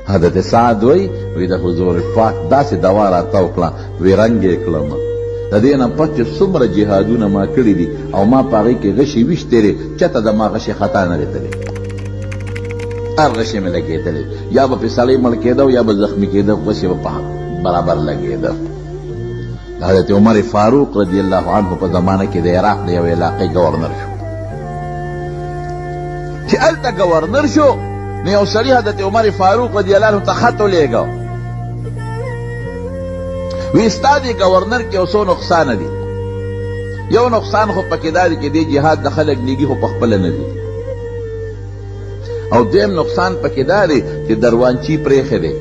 حضرت سعد وایي، وی د حضور پاک داسې دوا راته وکړه، وی رنګ یې کړم. د دې نه پس چې څومره جهادونه ما کړي دي او ما په هغې کې غشي ویشتی دی، چېرته د ما غشی خطا نه دی تللی. هر غشی مې لګېدلی، یا به پې سړی مړ کېده او یا به زخمي کېده، غشی به په برابر لګېده. د حضرت عمر فاروق رضی الله عنه په زمانه کې د عراق د یوې علاقې ګورنر شو. چې هلته ګورنر شو نو یو سړي حضرت عمر فاروق رضی الله عنه ته خط ولېږه، وی ستا دې ګورنر کې یو څو نقصانه دي. یو نقصان خو پکې دا دی چې دې جهاد د خلک لېږي خو پخپله نه ځي، او دویم نقصان پکې دا دی چې دروانچي پرېښی دی،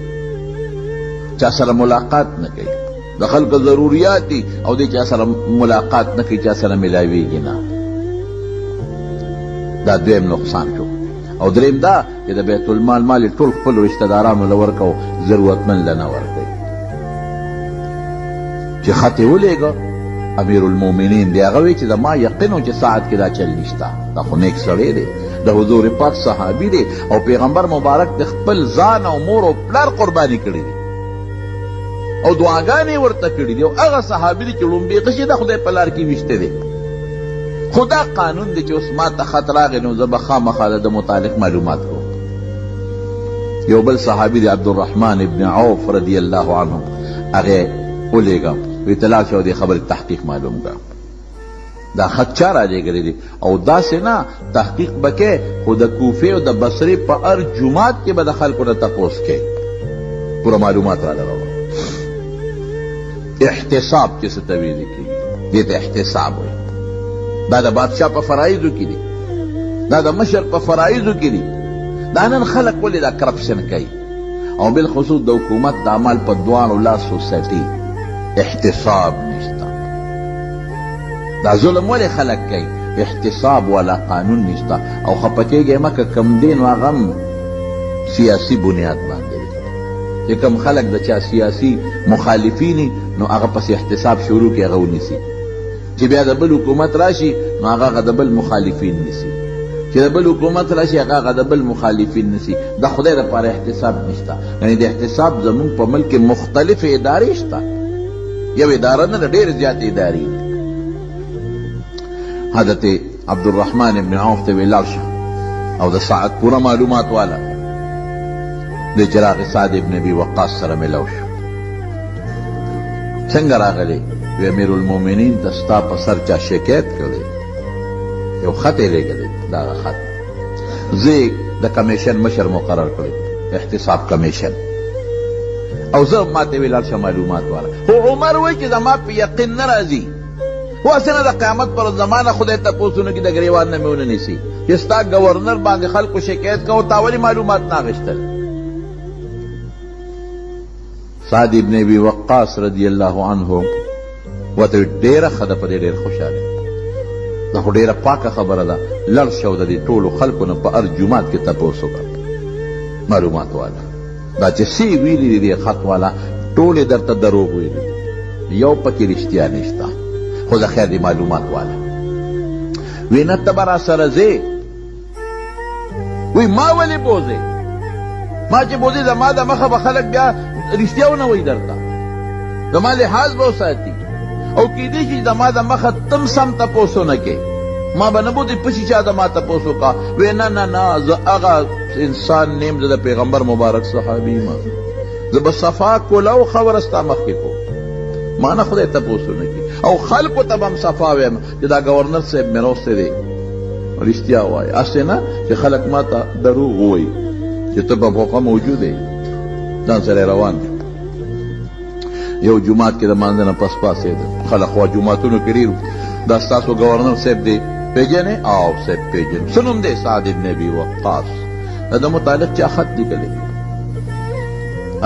چا سره ملاقات نه کوي، د خلکو ضروریات دي او دې چا سره ملاقات نه کوي، چا سره ملاویږي نه. دا دویم نقصان شو. او دریم دا چې د بیت المال مال یې ټول خپلو رشته دارانو له ورکړ، ضرورتمند له نه ورکوي. چې خط یې ولېږه امیر المؤمنین دی، هغه وایي چې زما یقین و چې ساعت کې دا چل نشته، دا خو نیک سړی دی، د حضور پاک صحابي دی او پیغمبر مبارک د خپل ځان او مور او پلار قرباني کړي دي او دعاګانې ورته کړي دي، او هغه صحابي دی چې ړومبی غشی د خدای په لار کې ویشتی دی. خو دا قانون دی چې اوس ما ته خط راغی نو زه به خامخا د ده متعلق معلومات کوم. یو بل صحابي دی عبدالرحمن ابن عوف رضی الله عنه، هغه ولېږه، وی ته لاړ شه او دې خبرې تحقیق معلوم کړه. دا خط چا رالیږلی دی؟ او داسې نه تحقیق به کوې، خو د کوفې او د بصرې په هر جومات کې به د خلکو نه تپوس کوې، پوره معلومات راله راوړه. احتساب چې څه ته ویل کېږي، دې ته احتساب وایي. دا د بادشاه په فرایضو کې دي، دا د مشر په فرایضو کې دي. دا نن خلک ولې دا کرپشن کوي او بالخصوص د حکومت د عمل په دواړو لاسو سټي، احتساب نشته. دا ظلم ولې خلک کوي؟ احتساب والا قانون نشته. او خپه کېږئ مه که کوم دی نو هغه هم سیاسي بنیاد باندې دی، چې کوم خلک د چا سیاسي مخالفین نو هغه پسې احتساب شروع کړي، هغه ونیسي. چې بیا د بل حکومت راشي نو هغه هغه د بل مخالفین نیسي، چې د بل حکومت راشي هغه هغه د بل مخالفین نیسي. د خدای لپاره احتساب نشته. یعنې د احتساب زموږ په ملک کې مختلفې ادارې شته، یو اداره نه ده، ډېرې زیاتې ادارې دي. حضرت عبدالرحمن ابن عوف ته وی لاړ شه او د ساعت پوره معلومات واله. د چې راغی سعد ابن ابي وقاص سره ملاو شو. څنګه راغلی؟ وی امیر المؤمنین ته ستا په سر چا شکایت کړی، یو خط یې لېږلی. دغه خط زه د کمیشن مشر مقرر کړی، احتساب کمیشن، او زه ماته وی لاړ شه معلومات واله. خو عمر وایي چې زما په یقین نه راځي، خو هسې نه د قیامت پر زما نه خدای تپوس ونه کړي، د ګریوان نه مې ونه نیسي چې ستا ګورنر باندې خلکو شکایت کوو، تا ولې معلومات نه اخیستل؟ سعد ابن ابي وقاص رضی الله عنه ورته ډېره ښه ده، په دې ډېر خوشحاله، دا خو ډېره پاکه خبره ده، لړ شه او د دې ټولو خلکو نه په هر جومات کې تپوس وکړه، معلومات واله. دا چې څه یې ویلي دي دې خط والا ټول یې درته دروغ ویلي دي، یو پکې رښتیا نشته، خو د خیر دې معلومات واله. وی نه ته به راسره ځې. وی ما ولې بوځې؟ ما چې بوځې زما د مخه به خلک بیا رښتیا ونه وایي درته، زما لحاظ به وساتي، او کېدای شي زما د مخه تم سم تپوس ونه کړې، ما به نه بوځې پسې چا زما تپوس وکړه. وی نه نه نه، زه هغه انسان نیم، زه د پیغمبر مبارک صحابي یم، زه به صفا کوله او خبره ستا مخکې کوم، ما نه خدای تپوس ونه کړي، او خلکو ته به هم صفا وایم چې دا ګورنر صاحب مې راوستی دی، رښتیا وایي، هسې نه چې خلک ما ته دروغ ووایي چې ته په موقع موجود یې. ځان سره روان دی، یو جومات کې د مانځه نه پس پاڅېده، خلک خو جوماتونو کې ډېر. دا ستاسو ګورنر صاحب دی پېژنې؟ او صاحب پېژنم. څه نوم دی؟ سعد ابن ابي وقاص. د ده متعلق چا خط لیکلی؟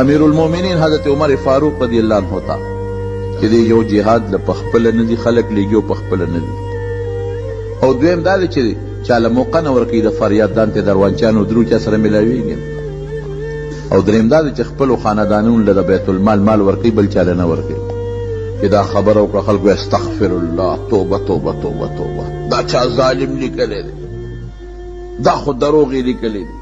امیر المؤمنین حضرت عمر فاروق رضی الله عنه ته چې دی یو جهاد له په خپله نه ځي، خلک لېږي او په خپله نه ځي. او دویم دا دی چې چا له موقع نه ورکوي د فریاد ځان ته دروانچیانو درو چا سره ملاویږي. او دریم دا دی چې خپلو خاندانونو له د بیت المال مال ورکوي، بل چا له نه ورکوي. چې دا خبره وکړه خلکو استغفر الله، توبه توبه توبه توبه، دا چا ظالم لیکلی دی، دا خو دروغ یې لیکلی دی.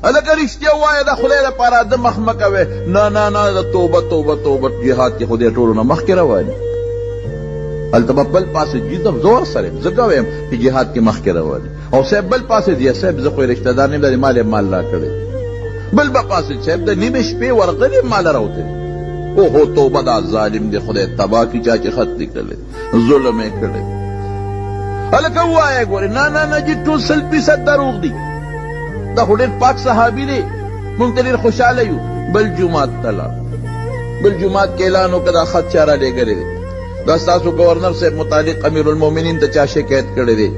هلکه رښتیا ووایه د خدای لپاره د مخ مه کوې. نه نه نه، د توبه توبه توبه، جهاد کې خو دی ټولو نه مخکې روان دي. هلته به بل پاسې جي زه ورسره یم، ځکه وایم چې جهاد کې مخکې روان دي. او صاحب بل پاسې دی، صاحب زه خو یې رشته دار نه یم، دا مال یې مال راکړی. بل به پاسې صاحب د نیمې شپې ورغلی مال راوتی. اوهو توبه، دا ظالم دی، خدای تباه کړي چا چې خط لیکلی، ظلم یې کړی. هلکه ووایه ګورې، نه نه نه جي ټول 100% دروغ دي، دا خو ډېر پاک صحابي دی، موږ ته ډېر خوشحاله یو. بل جومات ته لاړ، بل جومات کې اعلان وکړه دا خط چا رالیږلی دی، دا ستاسو ګورنر صاحب متعلق امیرالمؤمنین ته چا شکایت کړی دی.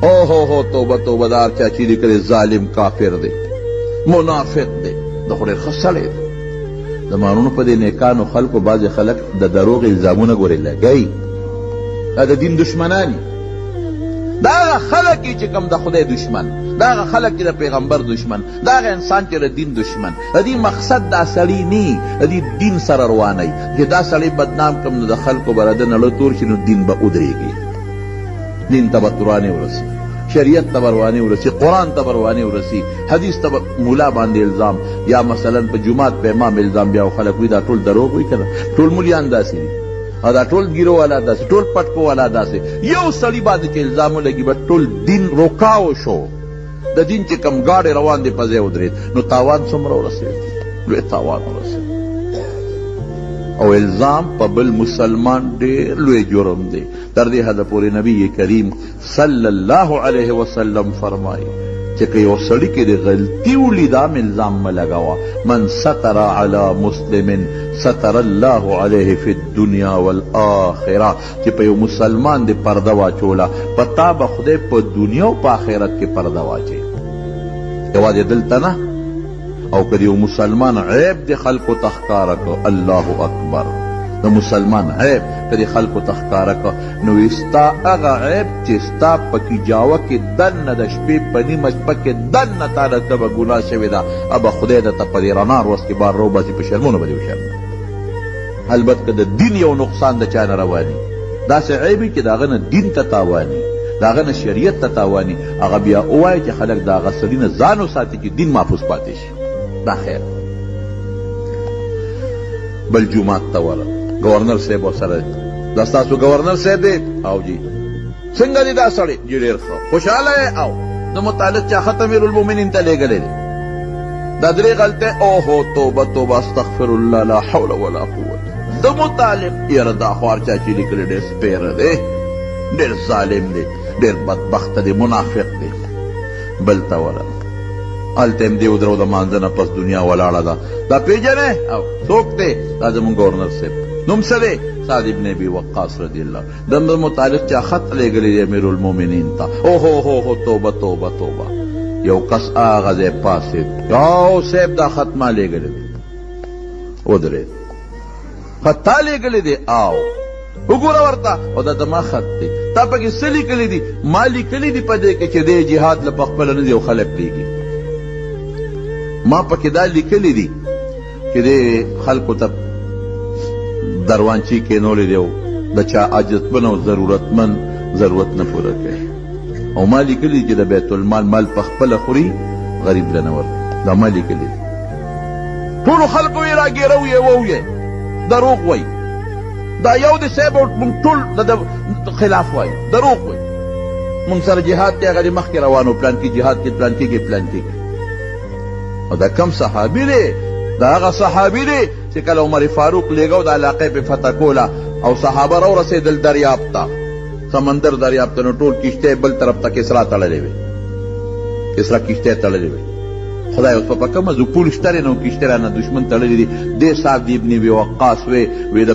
او هو هو توبه توبه، دا هر چا چې لیکلی ظالم کافر دی، منافق دی، دا خو ډېر ښه سړی دی. زما وروڼو په دې نیکانو خلکو بعضې خلک د دروغ الزامونه ګورې لګوي، دا د دین دشمنان دي، دا هغه خلک دي چې کوم د خدای دشمن، دا هغه خلک چې د پیغمبر دشمن، دا هغه انسان چې د دین دشمن. د دې مقصد دا سړی نه د دې دین سره روانوي چې دا سړی بدنام کړم نو د خلکو به د نړۍ تور شي، نو دین به ودرېږي، دین ته به ترانې ورسي، شریعت ته به روانې ورسي، قرآن ته به روانې ورسي، حدیث ته به مولا باندې الزام، یا مثلا په جومات په امام الزام. بیا خلک وایي دا ټول دروغ وایي که نه، ټول مولیان داسې دي، او دا ټول ګیرو والا داسې، ټول پټکو والا داسې. یو سړي باندې چې الزام ولګي به ټول دین روکاو شو، د دین چې کوم ګاډی روان دی په ځای ودرېد، نو تاوان څومره ورسېد؟ لوی تاوان ورسېد. او الزام په بل مسلمان ډېر لوی جرم دی. تر دې حده پورې نبی کریم صلی الله علیه وسلم فرمایي چې که یو سړي کې د غلطي ولیده هم الزام مه لګوه. من ستر علی مسلم ستر الله علیه فی الدنیا والآخره، چې په یو مسلمان دې پرده واچوله، په تا به خدای په دنیا او په آخرت کې پرده واچوي، یوازې دلته نه. او که د یو مسلمان عیب دې خلکو ته ښکاره کړ، الله اکبر، د مسلمان عیب که دې خلکو ته ښکاره کړ، نو وي ستا هغه عیب چې ستا په کیجاوه کې دننه د شپې په نیمه شپه کې دننه تا نه کومه ګناه شوې ده، هغه به خدای درته په دې رڼا ورځ کې بار راوباسي، په شرمونو به دې وشرموي. البته که د دین یو نقصان د چا نه رواني، داسې عیب وي چې د هغه نه دین ته تاواني، د هغه نه شریعت ته تاواني، هغه بیا ووایه چې خلک د هغه سړي نه ځان وساتي چې دین محفوظ پاتې شي، دا خیر. بل جومات ته ورغ، ګورنر صاحب ورسره دی، دا ستاسو ګورنر صاحب دی؟ او جی څنګه دی دا سړی؟ جی ډېر ښه، خوشحاله یې؟ او د متعلق چا خط امیرالمؤمنین ته لېږلی دی، دا درې غلطۍ. اوهو توبه توبه، استغفر الله، لا حول ولا قوت. د متعلق یاره دا خو هر چا چې لیکلی ډېر سپېره دی، ډېر ظالم دی، ډېر بدبخته دی، منافق دی. بل ته ورغ، هلته هم دی ودرو، د مانځه نه پس دنیا ولاړه ده، دا پېژنې؟ او څوک دی؟ دا زموږ ګورنر صاحب. نوم څه دی؟ سعد ابن ابي وقاص رضی الله. د متعلق چا خط لېږلی دی امیرالمؤمنین ته. اوهو هو هو توبه توبه توبه. یو کس هغه ځای پاڅېد، او صاحب دا خط ما لېږلی دی. ودرېد، خط تا لېږلی دی؟ او وګوره ورته، او دا زما خط دی، تا پکې څه لیکلي دي؟ ما لیکلي دي په دې کې چې دی جهاد له په خپله نه ځي او خلک لېږي. ما پکې دا لیکلي دي چې دی خلکو ته دروانچې کېنولې دی او د چا عاجزمن او ضرورتمن ضرورت نه پوره کوي. او ما لیکلي چې د بیت المال مال په خپله خوري، غریب له نه ورکوي. دا ما لیکلي دي. ټولو خلکو یې راګیرو یې وویې دروغ وایي، دا یو دی صاحب او موږ ټول د ده خلاف وایو، دروغ وایي. موږ سره جهاد دی، هغه دې مخکې روان و، پلانکي جهاد کې، پلانکي کې، پلانکي کې. او دا کم صحابي دی؟ دا هغه صحابي دی چې کله عمر فاروق لېږه او د علاقې پې فتح کوله او صحابه راورسېدل دریاب ته، سمندر دریاب ته، نو ټول کښتۍ بل طرف ته کسرا تړلې وې، کسرا کښتۍ تړلې وې. خدای اوس په کومه ځو، پول شته دی نو کښتۍ رانه دښمن تړلې دي. دې سعد ابن ابي وقاص وې وې د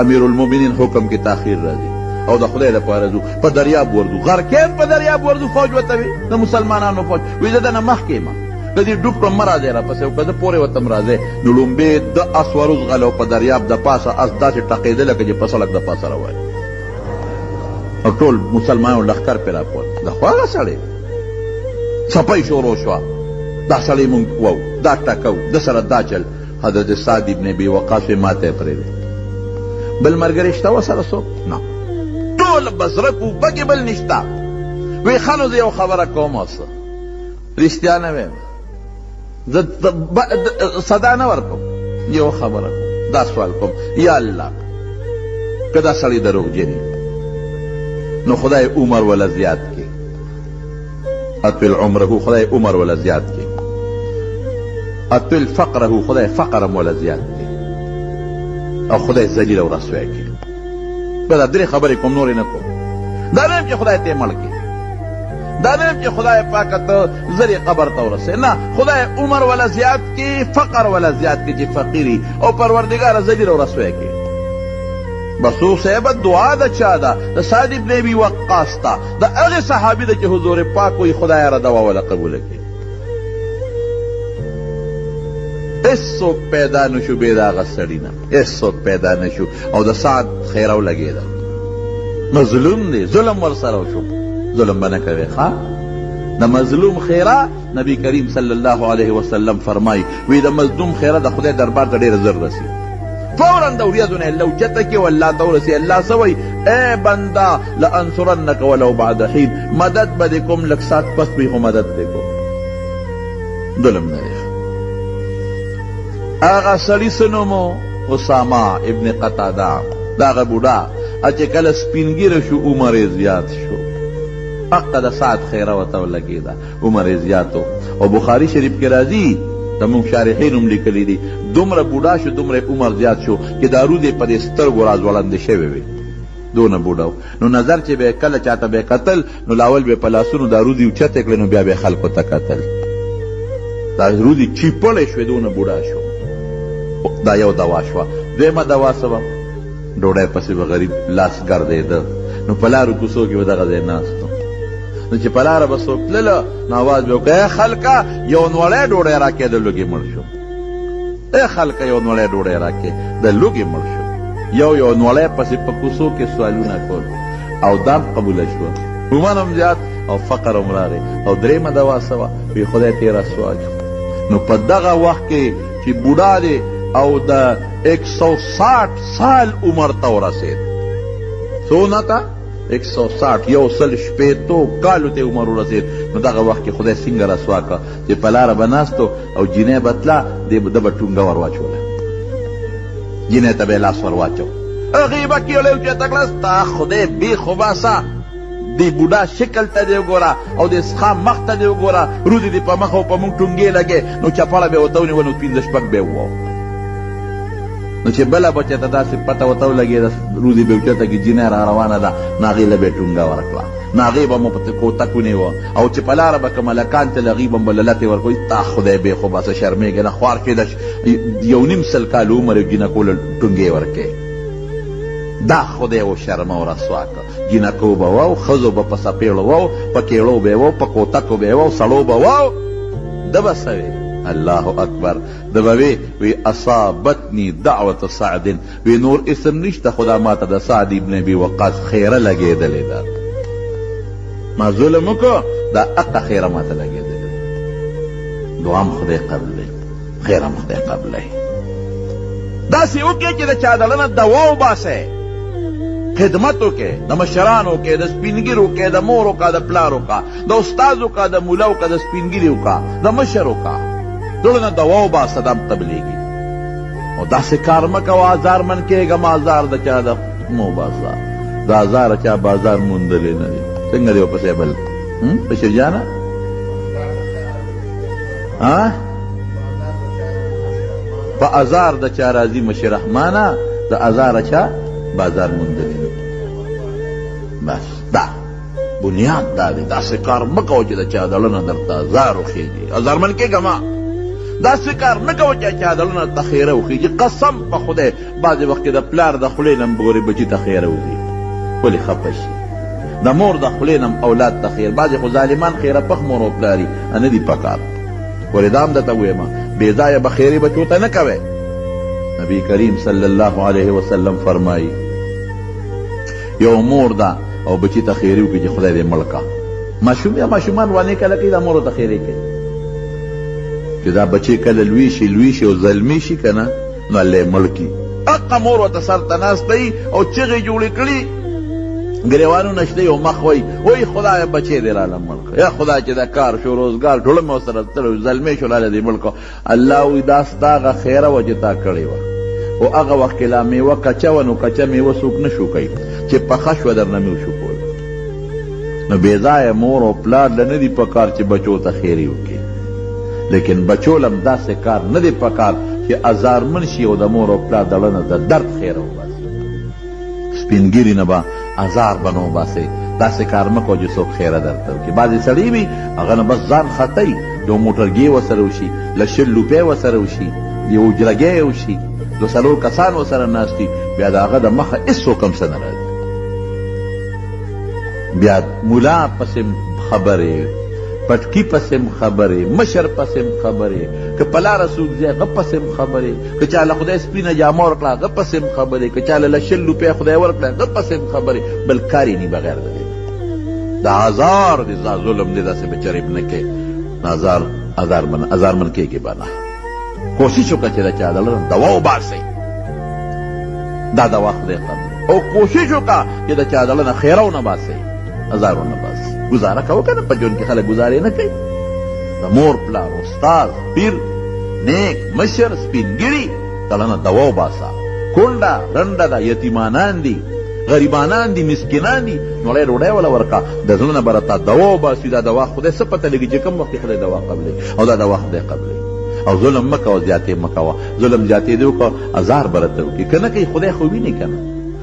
امیرالمؤمنین حکم کې تاخیر راځي او د خدای لپاره ځو، په دریاب ورځو، غرقین په دریاب ورځو، فوج ورته وي د مسلمانانو فوج وي، زه دنه مخکې یم، که دې ډوب کړم مه راځئ راپسې، او که زه پورې وتم راځئ. نو ړومبی د اس وروځغله او په دریاب د پاسه اس داسې ټقېده لکه چې په سړک د پاسه روان، او ټول مسلمانانو لښکر پرې راپورته. دا خو هغه سړی څپۍ شروع شوه، دا سړی مونږ وو، دا ټکو، ده سره دا چل. حضرت سعد ابن ابي وقاص یې ماته یې پرېږدی. بل ملګری شته ورسره څوک؟ نه، ټول بصره کوفه کې بل نشته. وی ښه نو زه یو خبره کوم اوس رښتیا نه وایم. زه صدا نه ورکوم، یوه خبره کوم، دا سوال کوم، یا الله که دا سړی دروغجن نو خدای عمر ولا زیات کړي، اطول عمره خدای عمر ولا زیات کړي، اطول فقره خدای فقر هم ولا زیات کړي، او خدای ذلیل او رسوا کړي. بس دا درې خبرې کوم، نورې نه کوم. دا نه وایم چې خدای ته یې مړ کړي، دا نه وایم چې خدای پاکه ته زر یې قبر ته ورسې، نه، خدای عمر ولا زیات کړي، فقر ولا زیات کړي چې فقیري، او پروردګاره ذلیل او رسوا کړي. بس اوس صاحب دعا د چا ده؟ د سعد ابن ابي وقاص ته، د هغې صحابي ده چې حضور پاک وایي خدای را دعا وله قبوله کړي. هېڅوک پیدا نه شو بې د هغه سړي نه، هېڅوک پیدا نه شو. او د سعد خیره ولګېده، مظلوم دی، ظلم ورسره وشو، ظلم به نه کوې. ښه، د مظلوم خیره نبی کریم صلی الله علیه وسلم فرمایي، وی د مظلوم خیره د خدای دربار ته ډېره زر رسي، فورا د وریځو نه الله اوچته کړي او الله ته ورسي. الله څه وایي؟ ای بنده لانصرنک ولو بعد حین، مدد به دې کوم، لږ ساعت پس وي خو مدد دې کوم. ظلم نه دی. هغه سړي څه نوم و؟ اسامه ابن قتاده. دغه بوډا چې کله سپین ږیری شو عمر یې زیات شو، حقه د ساعت خیره ورته ولګېده، عمر یې زیات و. او بخاري شریف کې راځي، زموږ شارحین هم لیکلي دي، دومره بوډا شو، دومره عمر زیات شو چې دا رودې په دې سترګو راځوړندې شوې وې، دونه بوډا و. نو نظر چې به کله چاته به کتل، نو لاول به په لاسونو دا رودې اوچتې کړې، نو بیا به خلکو ته کتل، دا رودې چیپړې شوې، دونه بوډا شو. دا یو دوا شوه. دویمه دوا څه وه؟ ډوډۍ پسې به غریب لاس ګرځېده، نو په لارو کوڅو کې به دغه ځای ناست و. نو چې په لاره به څوک تلله نو اواز به یې وکړ، ای خلکه یو نوړی ډوډۍ راکړئ، د لوږې مړ شو. ای خلکه یو نوړی ډوډۍ راکړئ، د لوږې مړ شو. یو یو نوړی پسې په کوڅو کې سوالونه کول، او دا هم قبوله شوه، عمر هم زیات او فقر هم راغی. او درېیمه دوا څه وه؟ وی خدای ترې رسوا کړ. نو په دغه وخت کې چې بوډا دی او د 160 سال عمر ته ورسېد، څونه ته؟ 160، 160 کالو ته عمر ورسېد. نو دغه وخت کې خدای څنګه رسوا کړ چې په لاره به ناست او جینۍ به تله، دی ده به ټونګه ور واچوله، جینۍ ته به یې لاس ور واچو، هغې به کیړۍ اوچته کړه، ستا خدای بېخ وباسه، دې بوډا شکل ته دې وګوره او دې سخا مخ ته دې وګوره، رودې دې په مخ او په موږ ټونګې لګې. نو چپړه به یې ورته ونیوه، نو 5 شپږ به یې ووهو. نو چې بله به چېرته داسې پته ورته ولګېده، رودې به یې اوچته کړي، جینۍ را روانه ده، نو هغې له به یې ټونګه ورکړه، نو هغې به مو په کوتک ونیوه. او چې په لاره به کوم هلکان تلل، هغوی به مو له لتې ورکوي، تا خدای بې خو باسه شرمېږې نه، خوار کېده 1.5 کال عمر یې جینکو له ټونګې ورکوې. دا خدای وشرمه او رسوا کړه. جینکو به وو، ښځو به په څپېړو وو، په کېړو به وو، په کوتکو به وو، سړو به وو، ده به څه وې؟ الله اکبر، ده به وې وی اصابتني دعوة سعد، وی نور اسم نشته خو دا ماته د سعد ابن ابي وقاص خیره لګېدلې ده، ما ظلم وکړ، دا اقه خیره ماته لګېدلې ده. دعا هم خدای قبلوي، خیر هم خدای قبلوي. داسې وکړئ چې د چا د زړه نه دوا وباسئ، خدمت وکړئ، د مشرانو وکړئ، د سپینږیرو وکړئ، د مور وکړه، د پلار وکړه، د استاد وکړه، د مولا وکړه، د سپینږیري وکړه، د مشر وکړه، زړه نه دوا وباسه، دا هم قبلېږي. او داسې کار مه کوه، ازارمن کېږه مه، ازار د چا د مه وباسه، د ازاره چا بازار موندلی نه دی. څنګه دی ورپسې بل بشیر جانه؟ ها په ازار د چا راځي مشر رحمانه، د ازاره چا بازار موندلی نه. بس دا بنیاد دا دی، داسې کار مه کوه چې د چا د زړه نه درته ازار وخېږي، ازارمن کېږه مه. داسې کار نه کوه چې چا د زړه نه درته خیره وخېږي. قسم په خدای بعضې وخت کې د پلار د خولې نه هم ګورې بچي ته خیره وځي، ولې خفه شي؟ د مور د خولې نه هم اولاد ته خیر. بعضې خو ظالمان خیره پخ مور او پلاري نه دي پکار. ولې دا هم درته ووایم، بې ځایه به خیرې بچو ته نه کوې. نبی کریم صلی الله علیه وسلم فرمایي یو مور ده او بچی ته خیرې وکړي چې خدای دې مړ کړه. ماشوم یا ماشومان وانې کله کوي، دا مور ته خیرې کوي چې دا بچی کله لوی شي، لوی شي او زلمی شي که نه، نو الله یې مړ کړي. حقه مور ورته سر ته ناسته وي او چغې جوړې کړي، ګریوانونه شته یو مخ وایي وایي خدایه بچی دې راله مړ کړه یا خدای چې دا کار شو روزګار شو زړه مې ورسره تړلی زلمی شو لاله دې مړ کړه الله وایي دا ستا هغه خیره وه چې تا کړې وه خو هغه وخت کې لا میوه کچه وه نو کچه میوه څوک نه شو کوي چې پخه شوه درنه مې وشو کوله نو بې ځایه مور او پلار له نه دي په کار چې بچو ته خیرې وکړي لیکن بچو له هم داسې کار نه دی په کار چې ازارمن شي او د مور او پلار د زړه نه د درد خیره وباسي. سپین ږیري نه به ازار به نه وباسې، داسې کار مه کوه چې څوک خیره درته وکړي. بعضې سړي وي هغه نه بس ځان ختوي، یو موټرګی ورسره وشي، له 20 روپۍ ورسره وشي، یو اجرګی وشي، دوه څلور کسان ورسره ناست وي، بیا د هغه د مخه هېڅوک هم څه نه راځي. بیا ملا پسې خبرې، پټکي پسې هم خبرې، مشر پسې هم خبرې، که په لاره څوک ځي هغه پسې هم خبرې، که چا له خدای سپینه جامه ورکړه هغه پسې هم خبرې، که چا له 20 روپۍ خدای ورکړه هغه پسې هم خبرې، بل کار یې نی بغیر د دې. دا ازار دی، دا ظلم دی، داسې به چرې نه کوې. ازار ازارمن ازارمن کېږي به نه. کوشش وکړه چې د چا د زړه دوا وباسې، دا دوا خدای قبلوي. او کوشش وکړه چې د چا د زړه نه خیره ونه باسې، ازار ونه باسې. ګزاره کوه که نه، په ژوند کې خلک ګزارې نه کوي. د مور پلار، استاد، پیر، نیک مشر، سپین ږیري د زړه نه دوا وباسه. کونډه رنډه ده، یتیمانان دي، غریبانان دي، مسکینان دي، نوړی ډوډۍ وله ورکړه، د زړه نه به راته دوا وباسي. دا دوا خدای څه پته لګي چې کوم وخت کې خدای دوا قبلوي، او دا دوا خدای قبلوي. او ظلم مه کوه، زیاتې مه کوه، ظلم زیاتې دې وکړه ازار به راته وکړي، که نه کوي خدای خو ویني که نه،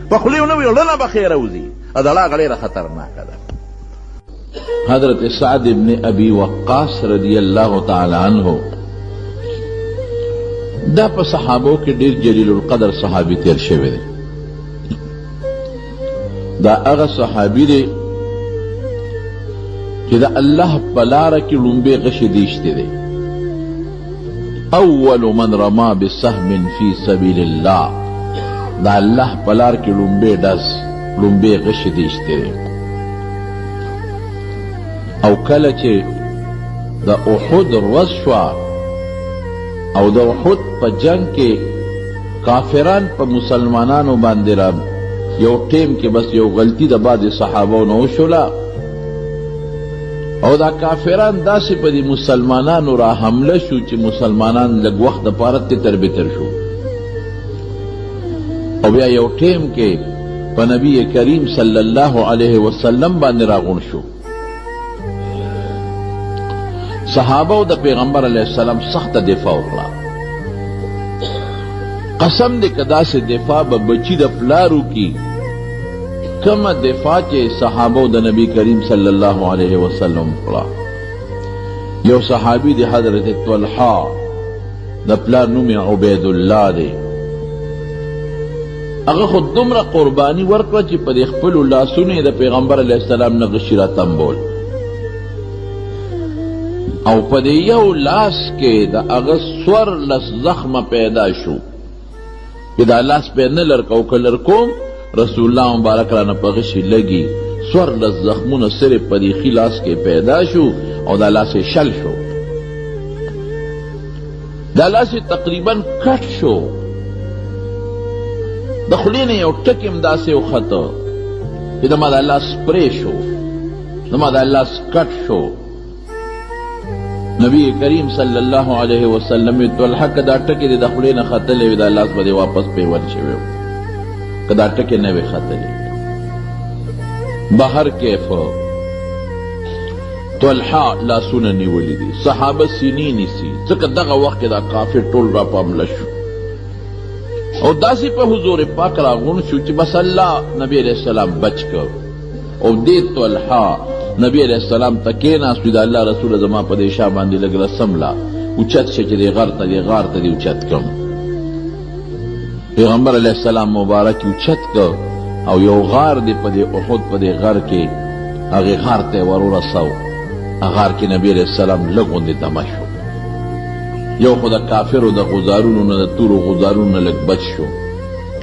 په خولې ونه وي زړه نه به خیره وځي. دا هغه ډېره خطرناکه ده. حضرت سعد ابن ابي وقاص رضی الله تعالی عنه دا په صحابو کې ډیر جلیل القدر صحابي تیر شوی دی. دا هغه صحابي دی چې د الله په لاره کې ړومبی غشی دیشتی دی. اول من رما بسهم فی سبیل الله، د الله په لار کې ړومبی ډز، ړومبی غشی دیشتی دی. او کله چې د احد ورځ شوه او د احد په جنگ کې کافران په مسلمانانو باندې را یو ټیم کې بس یو غلطي د بعضې صحابو نه وشوله او دا کافران داسې په دې مسلمانانو را حمله شو چې مسلمانان لږ وخت دپاره تتر بتر شو. او بیا یو ټیم کې په نبی کریم صلی الله علیه وسلم باندې راغون شو. صحابه او د پیغمبر علیه السلام سخته دفاع وکړه. قسم دې که داسې دفاع به بچي د پلار وکړي کومه دفاع چې صحابه د نبی کریم صلی الله علیه وسلم وکړه. یو صحابي دی حضرت طلحه، د پلار نوم یې عبید الله دی، هغه خو دومره قرباني ورکړه چې په دې خپلو لاسونو یې د پیغمبر علیه السلام نه غشي راتمبول، او په دې یو لاس کې د هغه 14 زخمه پیدا شو چې دا لاس به نه لرکو، که لرکوم رسول الله مبارک رانه په غشي لګي. 14 زخمونه صرف په دې ښي لاس کې پیدا شو او دا لاس یې شل شو، دا لاس یې تقریبا کټ شو، د خولې نه یو ټکی هم داسې وخته چې زما دا لاس پرې شو، زما دا لاس کټ شو. نبی کریم صلی الله علیه وسلم وی طلحه که دا ټکی دې د خولې نه ختلی وي دا لاس به دې واپس پیوند شوی و، که دا ټکی نه وي ختلی. بهر کیف طلحه لاسونه نیولي دي، صحابه سینې نیسي، ځکه دغه وخت کې دا کافر ټول را په حمله شو او داسې په حضور پاک راغونډ شو چې بس الله نبی علیه السلام بچ کړ. او دې طلحه نبی علیه السلام ته کېناست، د الله رسوله زما په دې شا باندې لږ رسم لا اوچت شه چې دې غر ته دې غار ته دې اوچت کړم. پیغمبر علیه السلام مبارک اوچت کړ او یو غار دی په دې احد په دې غر کې، هغې غار ته یې ور ورساو. غار کې نبی علیه السلام لږ غوندې دمه شو، یو خو د کافرو د غزارونو نه د تورو غزارونو نه لږ بچ شو،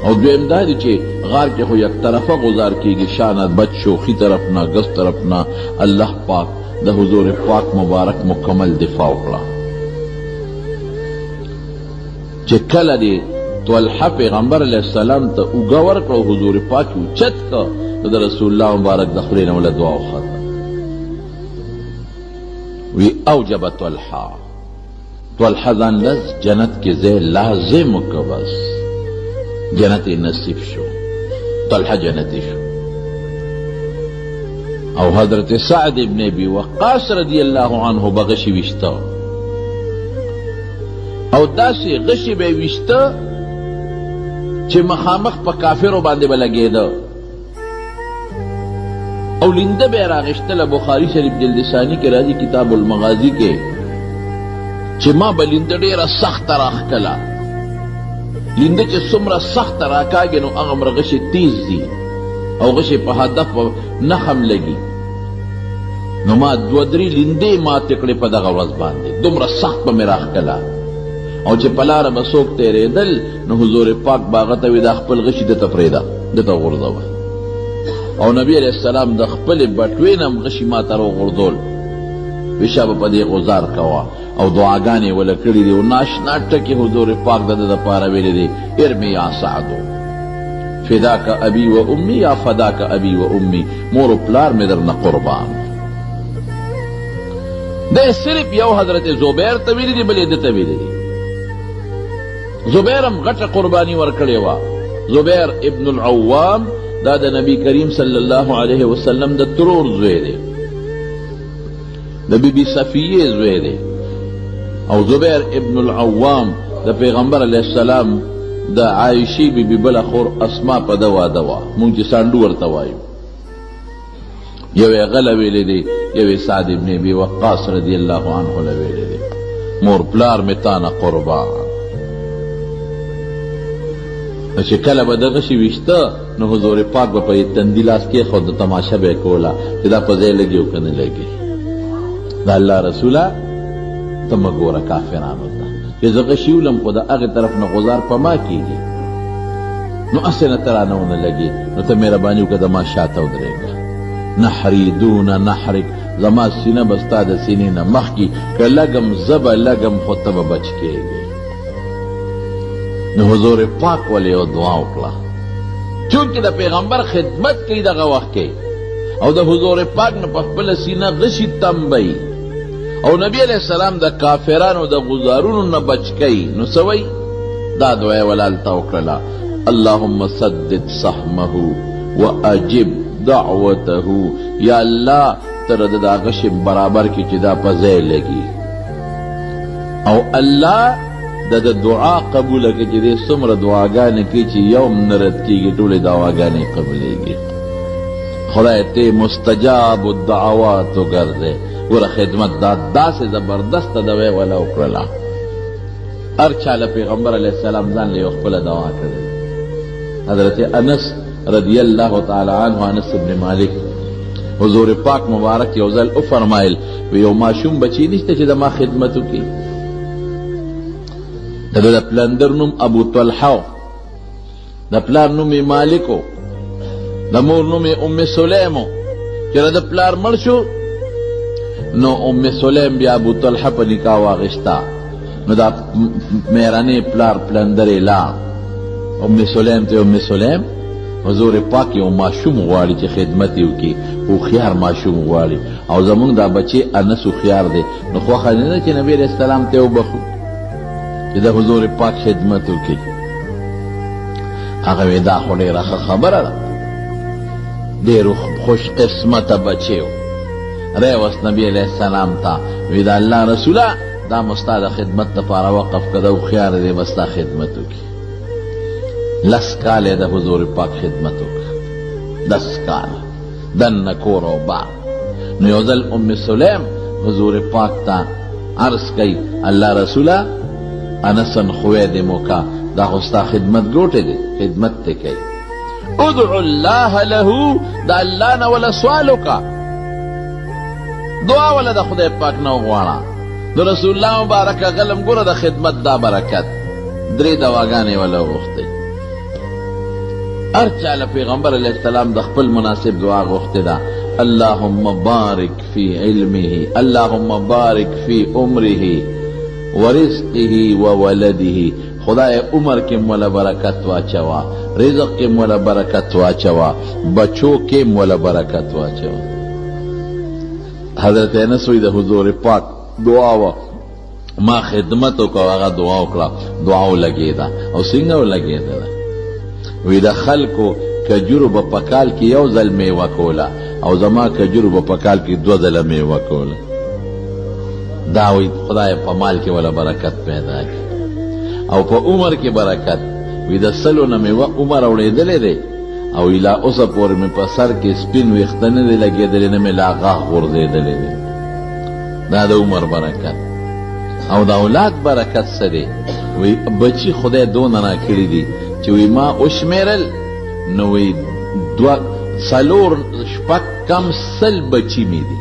او دویم دا دی چې غار کې خو یک طرفه غزار کېږي، شا نه بچ شو، ښي طرف نه ګس طرف نه. الله پاک د حضور پاک مبارک مکمل دفاع وکړه. چې کله دې طلحه پیغمبر علیه السلام ته اوږه ورکړه او حضور پاک یې اوچت کړ، نو د رسول الله مبارک د خولې نه وله دعا وخته وی اوجب طلحه طلحه ځان له جنت کې ځای لازم وکړ، بس جنت یې نصیب شو، طلحه جنتي شو. او حضرت سعد ابن ابي وقاص رضی الله عنه به غشي ویشته او داسې غشي به ویشته چې مخامخ په کافرو باندې به لګېده او لنده به راغشتله. بخاری شریف جلد ثانی کې راځي، کتاب المغازی کې، چې ما به لنده ډېره سخته راښکله. لنده چې څومره سخته راکاږي نو هغه مره غشې تیز دي او غشې په هدف نښه هم لګي. نو ما دوه درې لیندې ماتې کړې په دغه ورځ باندې، دومره سخت به مې راښکله. او چې په لاره به څوک تېرېدل نو حضور پاک به هغه ته وي دا خپل غشي ده ته پرېږده، ده ته وغورځوه. او نبی علیه السلام د خپلې بټوې نه هم غشي ما ته راوغورځول، وی شابه په دې غزار کوه. او دعاګانې یې وله کړې دي او ناشنا ټکي حضور پاک د ده دپاره ویلي دي، ارمي یا سعدو فداک ابي و امي یا فداک ابي و امي، مور و پلار مې درنه قربان. دی صرف یو حضرت زبیر ته ویلي دي، بل یې ده ته ویلي دي. زبیر هم غټه قرباني ورکړې وه. زبیر ابن العوام دا د نبی کریم صلی الله علیه وسلم د ترور زوی دی، د بی بی صفیه زوی دی. او زبیر ابن العوام د پیغمبر علیه السلام د عایشې بی بی بله خور اسما په ده واده وه، مونږ چې سانډو ورته وایو. یو یې غله ویلی دی، یو یې سعد ابن ابي وقاص رضی الله عنه له ویلی دی، مور پلار مې تا نه قربان. نو چې کله به دغه شي ویشته نو حضور پاک به په تندي لاس کېښود، تماشه به یې کوله چې دا په ځای لګي او که نه لګي. د الله رسوله ته مه ګوره کافرانو ته چې زه غشي ولم، خو د هغې طرف نه غزار په ما کېږي، نو هسې نه ته رانه ونه لګې، نو ته مهرباني وکړه د ما شاته ودرېږه. نحري دون نحرک، زما سینه به ستا د سینې نه مخکې، که لګم زه به لګم خو ته به بچ کېږې. نو حضور پاک ولې یو دعا وکړه، چونکې د پیغمبر خدمت کوي دغه وخت کې، او د حضور پاک نه په خپله سینه غشي تمبوي او نبی علیه السلام د کافرانو د غزارونو نه بچ کوي، نو څه وایي؟ دا دعا یې وله هلته وکړله، اللهم سدد سهمه واجب دعوته، یا الله ته د ده دا غشې برابر کړي چې دا په ځای لګي، او الله د ده دعا قبوله کړي چې دی څومره دعاګانې کوي چې یو هم نه رد کېږي، ټولې دعواګانې قبلېږي. خدای ته مستجاب الدعوات وګرځې. ګوره خدمت دا داسې زبردسته دوا یې وله وکړله. هر چا له پیغمبر علیه السلام ځان له یو خپله دوا کړې. حضرت انس رضی الله تعالی عنه، انس ابن مالک، حضور پاک مبارک یو ځل وفرمایل، یو ماشوم بچی نشته چې د ما خدمت وکړي. د ده د پلندر نوم ابو طلحه، د پلار نوم یې مالک و، د مور نوم یې ام سلیم و. چې د پلار مړ شو نو ام سلیم بیا ابو طلحه په نکاح واخیسته. نو دا میرنې پلار پلندر یې لاړ ام سلیم ته. ام سلیم، حضور پاک یو ماشوم غواړي چې خدمت یې وکړي، هوښیار ماشوم غواړي، او زمونږ دا بچی انس هوښیار دی، نو خوښه نه ده چې نبي علیه السلام ته وبخښو چې د حضور پاک خدمت وکړي؟ هغه وی دا خو ډېره ښه خبره ده، ډېر خوش قسمته بچی و. راوست نبی علیه السلام ته، وی د الله رسوله دا مو ستا د خدمت لپاره وقف که، دا هوښیار دی، به ستا خدمت وکړي. لس کاله یې د حضور پاک خدمت وکړ، لس کاله دننه کور او بار. نو یو ځل ام سلیم حضور پاک ته عرض کوي، الله رسوله انسن خوی دې موکا، دا خو ستا خدمت ګوټی دی، خدمت دې کوي، ادعو الله له، د الله نه وله سوال وکړه، دعا وله د خدای پاک نه وغواړه. نو رسول الله مبارک غلم ګوره د خدمت دا برکت، درې دواګانې وله وغوښتې. هر چا له پیغمبر علیه السلام د خپل مناسب دعا غوښتې ده. اللهم بارک فی علمه، اللهم بارک فی عمره ورزقه وولده. خدای عمر کې مولا برکت واچوا، رزق کې مولا برکت واچوا، بچو کې مولا برکت واچوا. حضرت انس وی د حضور پاک دعا وه، ما خدمت وکړ، هغه دعا وکړه، دعا ولګېده. او څنګه ولګېدله؟ وی د خلکو کجورو به په کال کې یو ځل میوه کوله او زما کجورو به په کال کې دوه ځله میوه کوله. دا وی خدای په مال کې ولا برکت پیدا کړي او په عمر کې برکت. وی د 100 نه میوه عمر اوړېدلی دی او لا اوسه پورې مې په سر کې سپین ویښته نه دی لګېدلی، نه مې لا غاښ غورځېدلی دی. دا د عمر برکت او د اولاد برکت څه دی؟ وی بچي خدای دونه راکړي دي چې وی ما وشمېرل نو وی 2 4 6 کم 100 بچي مې دي،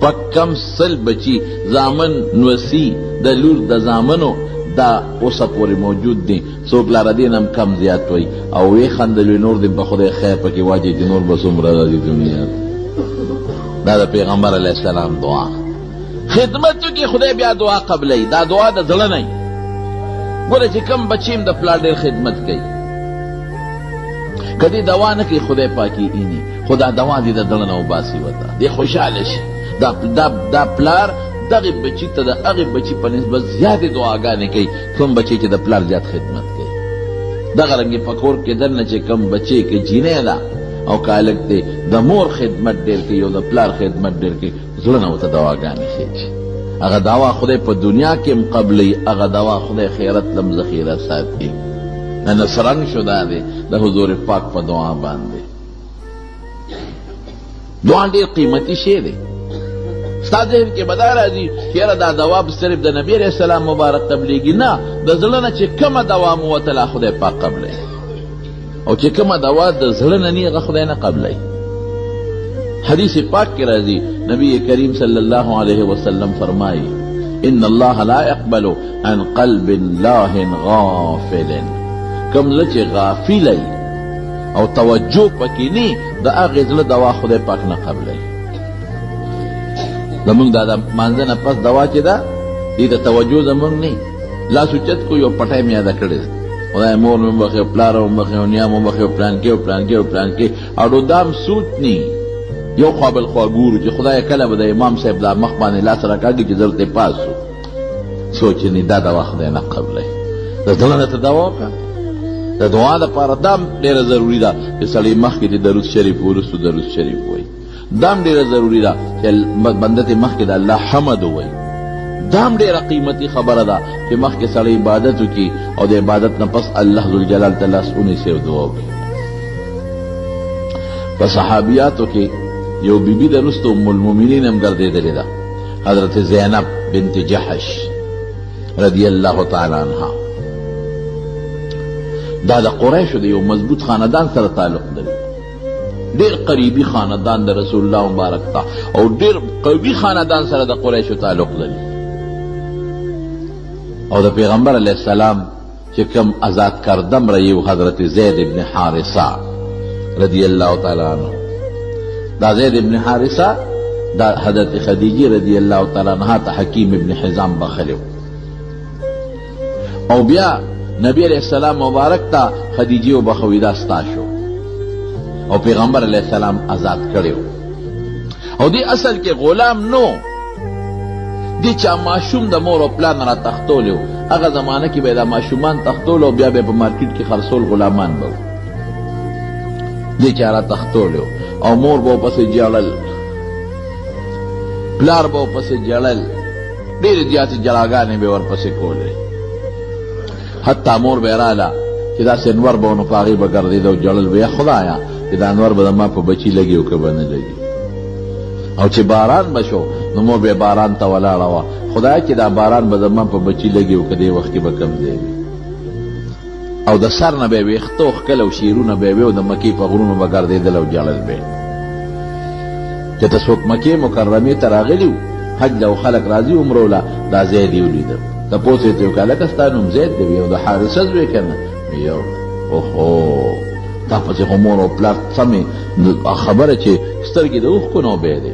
6 کم 100 بچي، زامن نوسی د لور د زامنو دا اوسه پورې موجود دي. څوک لا ردې نه هم کم زیات وایي. او ویې خندل، وی نور دې په خدای خیر پکې واچوي چې نور به څومره راځي دنیا ته. دا د پیغمبر علیه السلام دعا. خدمت وکړي خدای بیا دعا قبلوي. دا دعا د زړه نه وي. ګوره چې کوم بچی هم د پلار ډېر خدمت کوي، که دې دوا نه کوي خدای پاک یې ایني، خو دا دوا دې د زړه نه وباسي، ورته دې خوشحاله شي. دا دا دا پلار دغې بچي ته د هغې بچي په نسبت زیاتې دعاګانې کوي کوم بچی چې د پلار زیات خدمت کوي. دغه رنګې په کور کې دننه چې کوم بچی که جینۍ ده او که هلک دی، د مور خدمت ډېر کوي او د پلار خدمت ډېر کوي، زړه نه ورته دواګانې خېژي. هغه دوا خدای په دنیا کې هم قبلوي، هغه دوا خدای خیرت لم ذخیره ساتي. نصرنګ شو دا دی د حضور پاک په دعا باندې. دعا ډېر قیمتي شی دی. ستا ذهن کې به دا راځي چې یاره دا دوا به صرف د نبي علیه السلام مبارک قبلېږي. نه، د زړه نه چې کومه دوا مو وتله خدای پاک قبلوي، او چې کومه دوا د زړه نه نی هغه خدای نه قبلوي. حدیث پاک کې راځي، نبی کریم صلی الله علیه وسلم فرمایي ان الله لا يقبل عن قلب لاه غافل. کوم زړه چې غافل او توجه پکې نی، د هغې زړه دوا خدای پاک نه قبلوي. زمونږ دا د مانځه نه پس دوا چې ده، دې ته توجه زمونږ نه. لاس اوچت کو، یو پټی مې یاده کړې ده، خدای مور مې وبخښي، پلار مې وبخښي، نیا مې وبخښي، پلان کې او پلان کې او پلان کې، اړو دام سوچ نی. یو خوا بل خوا ګورو چې خدای کله به د امام صاحب دا مخ باندې لاس راکاږي چې زه ورته پاس شو. سوچ نی، دا دوا خدای نه قبلوي. د زړه نه ته دوا وکړه. د دعا دپاره دا هم ډېره ضروري ده چې سړی مخکې د درود شریف وروسته درود شریف وایي. دا هم ډېره ضروري ده چې بنده ته مخکې د الله حمد ووایي. دا هم ډېره قیمتي خبره ده چې مخکې سړی عبادت وکړي او د عبادت نه پس الله ذوالجلال ته لاس ونیسي او دعا وکړي. په صحابیاتو کې یو بیبي د وروسته ام المؤمنین هم ګرځېدلې ده، حضرت زینب بنت جحش رضی الله تعالی عنها. دا د قریشو د یو مضبوط خاندان سره تعلق لري، ډېر قریبي خاندان د رسول الله مبارک ته او ډېر قوي خاندان سره د قریشو تعلق لري. او د پیغمبر علیه السلام چې کوم آزاد کردم یو حضرت زید ابن حارثه رضی الله تعالی عنه، دا زید ابن حارثه دا حضرت خدیجه رضی الله تعالی عنها ته حکیم ابن حزام بخښلی. او بیا نبی علیه السلام مبارک ته خدیجې وبخښوي، دا ستا شو. او پیغمبر علیه السلام آزاد کړی. او دې اصل کې غلام نو، دې چا ماشوم د مور او پلار نه راتښتولی و. هغه زمانه کې به یې دا ماشومان تښتول او بیا به یې په مارکیټ کې خرڅول، غلامان به وو. دې چا راتښتولی و او مور به ورپسې ژړل، پلار به ورپسې ژړل، ډېرې زیاتې ژړاګانې به یې ورپسې کولې. حتی مور به یې راله چې داسې انور به و، نو په هغې به ګرځېده او ژړل به یې، خدایه چې دا انور به زما په بچي لګي او که به نه لګي. او چې باران به شو نو مور به باران ته ولاړه وه، خدای چې دا باران به زما په بچي لګي او که دې وخت کې به کوم ځای وي. او د سر نه به یې ویښته وښکل او شعرونه به یې وي او د مکې په غرونو به ګرځېدل او ژړل به یې. چې ته څوک مکې مکرمې ته راغلي وو حج له، خلک راځي عمرو له، دا زید یې ولیده، تپوس یې ترې وکړ، هلکه ستا نوم زید دی؟ یو د حارثه زوی که نه؟ یو اوهو، تا پسې خو مور او پلار سمې خبره چې سترګې د اوښکو نه وبهېدې.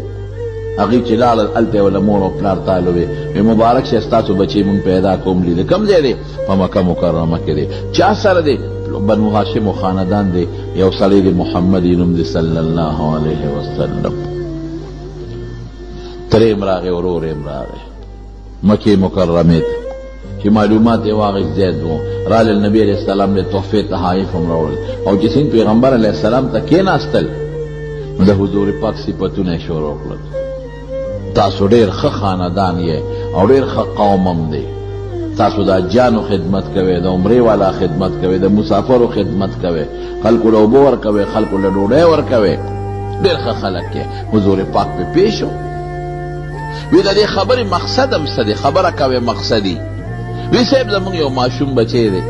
هغوی چې لاړل هلته یې ورله مور او پلار تالو وی، وی مبارک شه ستاسو بچی مونږ پیدا کوم لیده. کوم ځای دی؟ په مکه مکرمه کې دی. چا سره دی؟ بنو هاشمو خاندان دی، یو سړی دی محمد یې نوم دی صلی الله علیه وسلم. ترې هم راغی، ورور یې هم راغی مکې مکرمې ته. چې معلومات یې واخیست زید وو، رالل نبي علیه السلام له تحفې تحایف هم راوړل او چې څنګه پیغمبر علیه السلام ته کېناستل نو د حضور پاک صفتونه یې شروع کړل. تاسو ډېر ښه خاندان یې او ډېر ښه قوم هم دی، تاسو د حجانو خدمت کوئ، د عمرې والا خدمت کوئ، د مسافرو خدمت کوئ، خلکو له اوبه ورکوئ، خلکو له ډوډۍ ورکوئ، ډېر ښه خلک یې. حضور پاک پرې پوه شو، وی د دې خبرې مقصد هم څه دی؟ خبره کوې مقصدي. وی صاحب زمونږ یو ماشوم بچی دی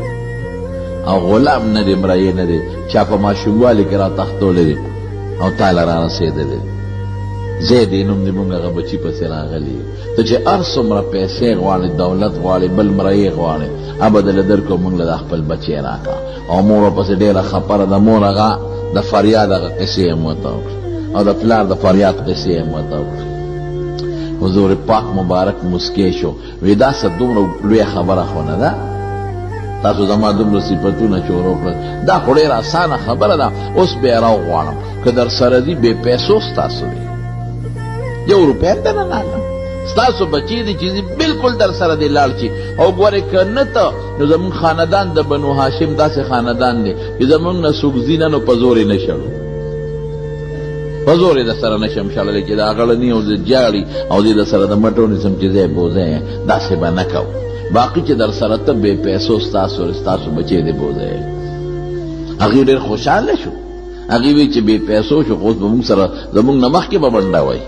او غلام نه دی، مريی نه دی، چا په ماشوموالي کې را تښتولی دی او تا له را رسېدلی دی. زید یې نوم دی، مونږ هغه بچي پسې راغلي یو. ته چې هر څومره پیسې غواړې، دولت غواړې، بل مريی غواړې، هغه به درله درکړو، مونږ له دا خپل بچی راکړه. او مور ورپسې ډېره خپره ده، مور هغه د فریاد هغه قصې هم ورته وکړې او د پلار د فریاد قصې هم ورته وکړې. حضور پاک مبارک مسکی شو، وی دا څه دومره لویه خبره خو نه ده، تاسو زما دومره صفتونه شروع کړل، دا خو ډېره اسانه خبره ده، اوس به یې راوغواړم، که در سره ځي بې پیسو ستاسو دی، یو روپۍ هم درنه نه اخلم، ستاسو بچی دی چې ځي بالکل در سره دې لاړ شي. او ګورې که نه ته نو زمونږ خاندان د بنو هاشم داسې خاندان دی چې زمونږ نه څوک ځي نه نو په زور یې نه شړو، په زور یې در سره نه شم شړلی چې دا غړني او زه جاړي او زه در سره د مټو نیسم چې ځای بوځی، داسې به نه کوو. باقي چې در سره ته بې پیسو ستاسو ستاسو بچی دې بوځی. هغوی ډېر خوشحاله شو، هغوی وی چې بې پیسو شو خو اوس به مونږ سره زمونږ نه مخکې به منډه وایي،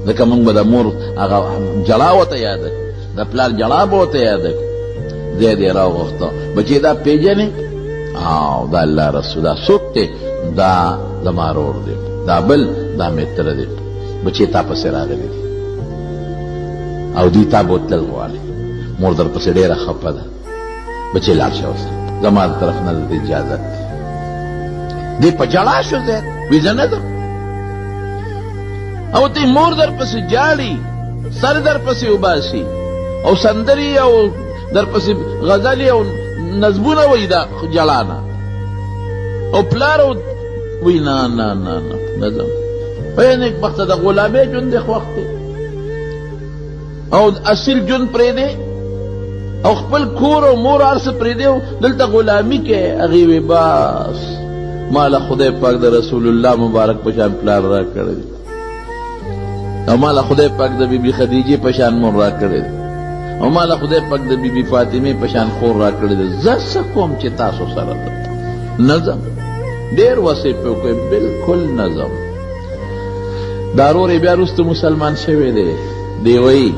ځکه مونږ به د مور هغه ژړا ورته یاده کړو، د پلار ژړا به ورته یاده کړو. زید یې راوغوښته، بچې دا پېژنې؟ او دا الله رسول دا څوک دی؟ دا زما ورور دی، دا بل دا مې تره دی، بچې تا پسې راغلی دی او دوی تا بوتلل غواړي، مور در پسې ډېره خفه ده، بچې لاړ شه ورسره، زما د طرف نه د اجازت دی. دی په ژړا شو، زید وی زه نه ځم، او ته مور در پسې ژاړي، سر در پسې وباسي او سندرې او در پسې غزلې او نظمونه وایي دا ژړا نه، او پلار او وایي نه نه نه نه نه ځم. ای نېکبخته د غلامۍ ژوند دې خوښ دی او اصیل ژوند پرېږدې او خپل کور او مور هر څه پرېږدې او دلته غلامي کوې. هغې وی بس ما له خدای پاک د رسول الله مبارک په شان پلار راکړی دی او ما له خدای پاک د بیبي خدیجې په شان مور راکړی دی او ما له خدای پاک د بیبي فاطمې په شان خور راکړی دی، زه څه کوم چې تاسو سره ځم؟ نه ځم. ډېر وسې پې وکړئ، بالکل نه ځم. دا ورور یې بیا وروسته مسلمان شوی دی، دی وایي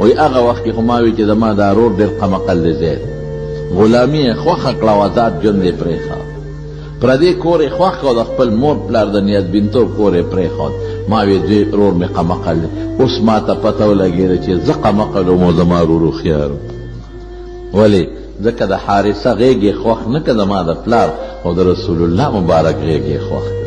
وایي هغه وخت کې خو ما وی چې زما دا ورور ډېر قمقل دی، زید غلامي یې خوښه کړه او ازاد ژوند یې پرېښود، پردی کور یې خوښ کړ او د خپل مور پلار د نیازبینتوب کور یې پرېښود. ما وی دوی ورور مې قمقل دی، اوس ما ته پته ولګېده چې زه قمقل وم او زما ورور هوښیار و. ولې؟ ځکه د حارثه غېږ یې خوښ نه که زما د پلار او د رسول الله مبارک غېږ یې خوښ کړه.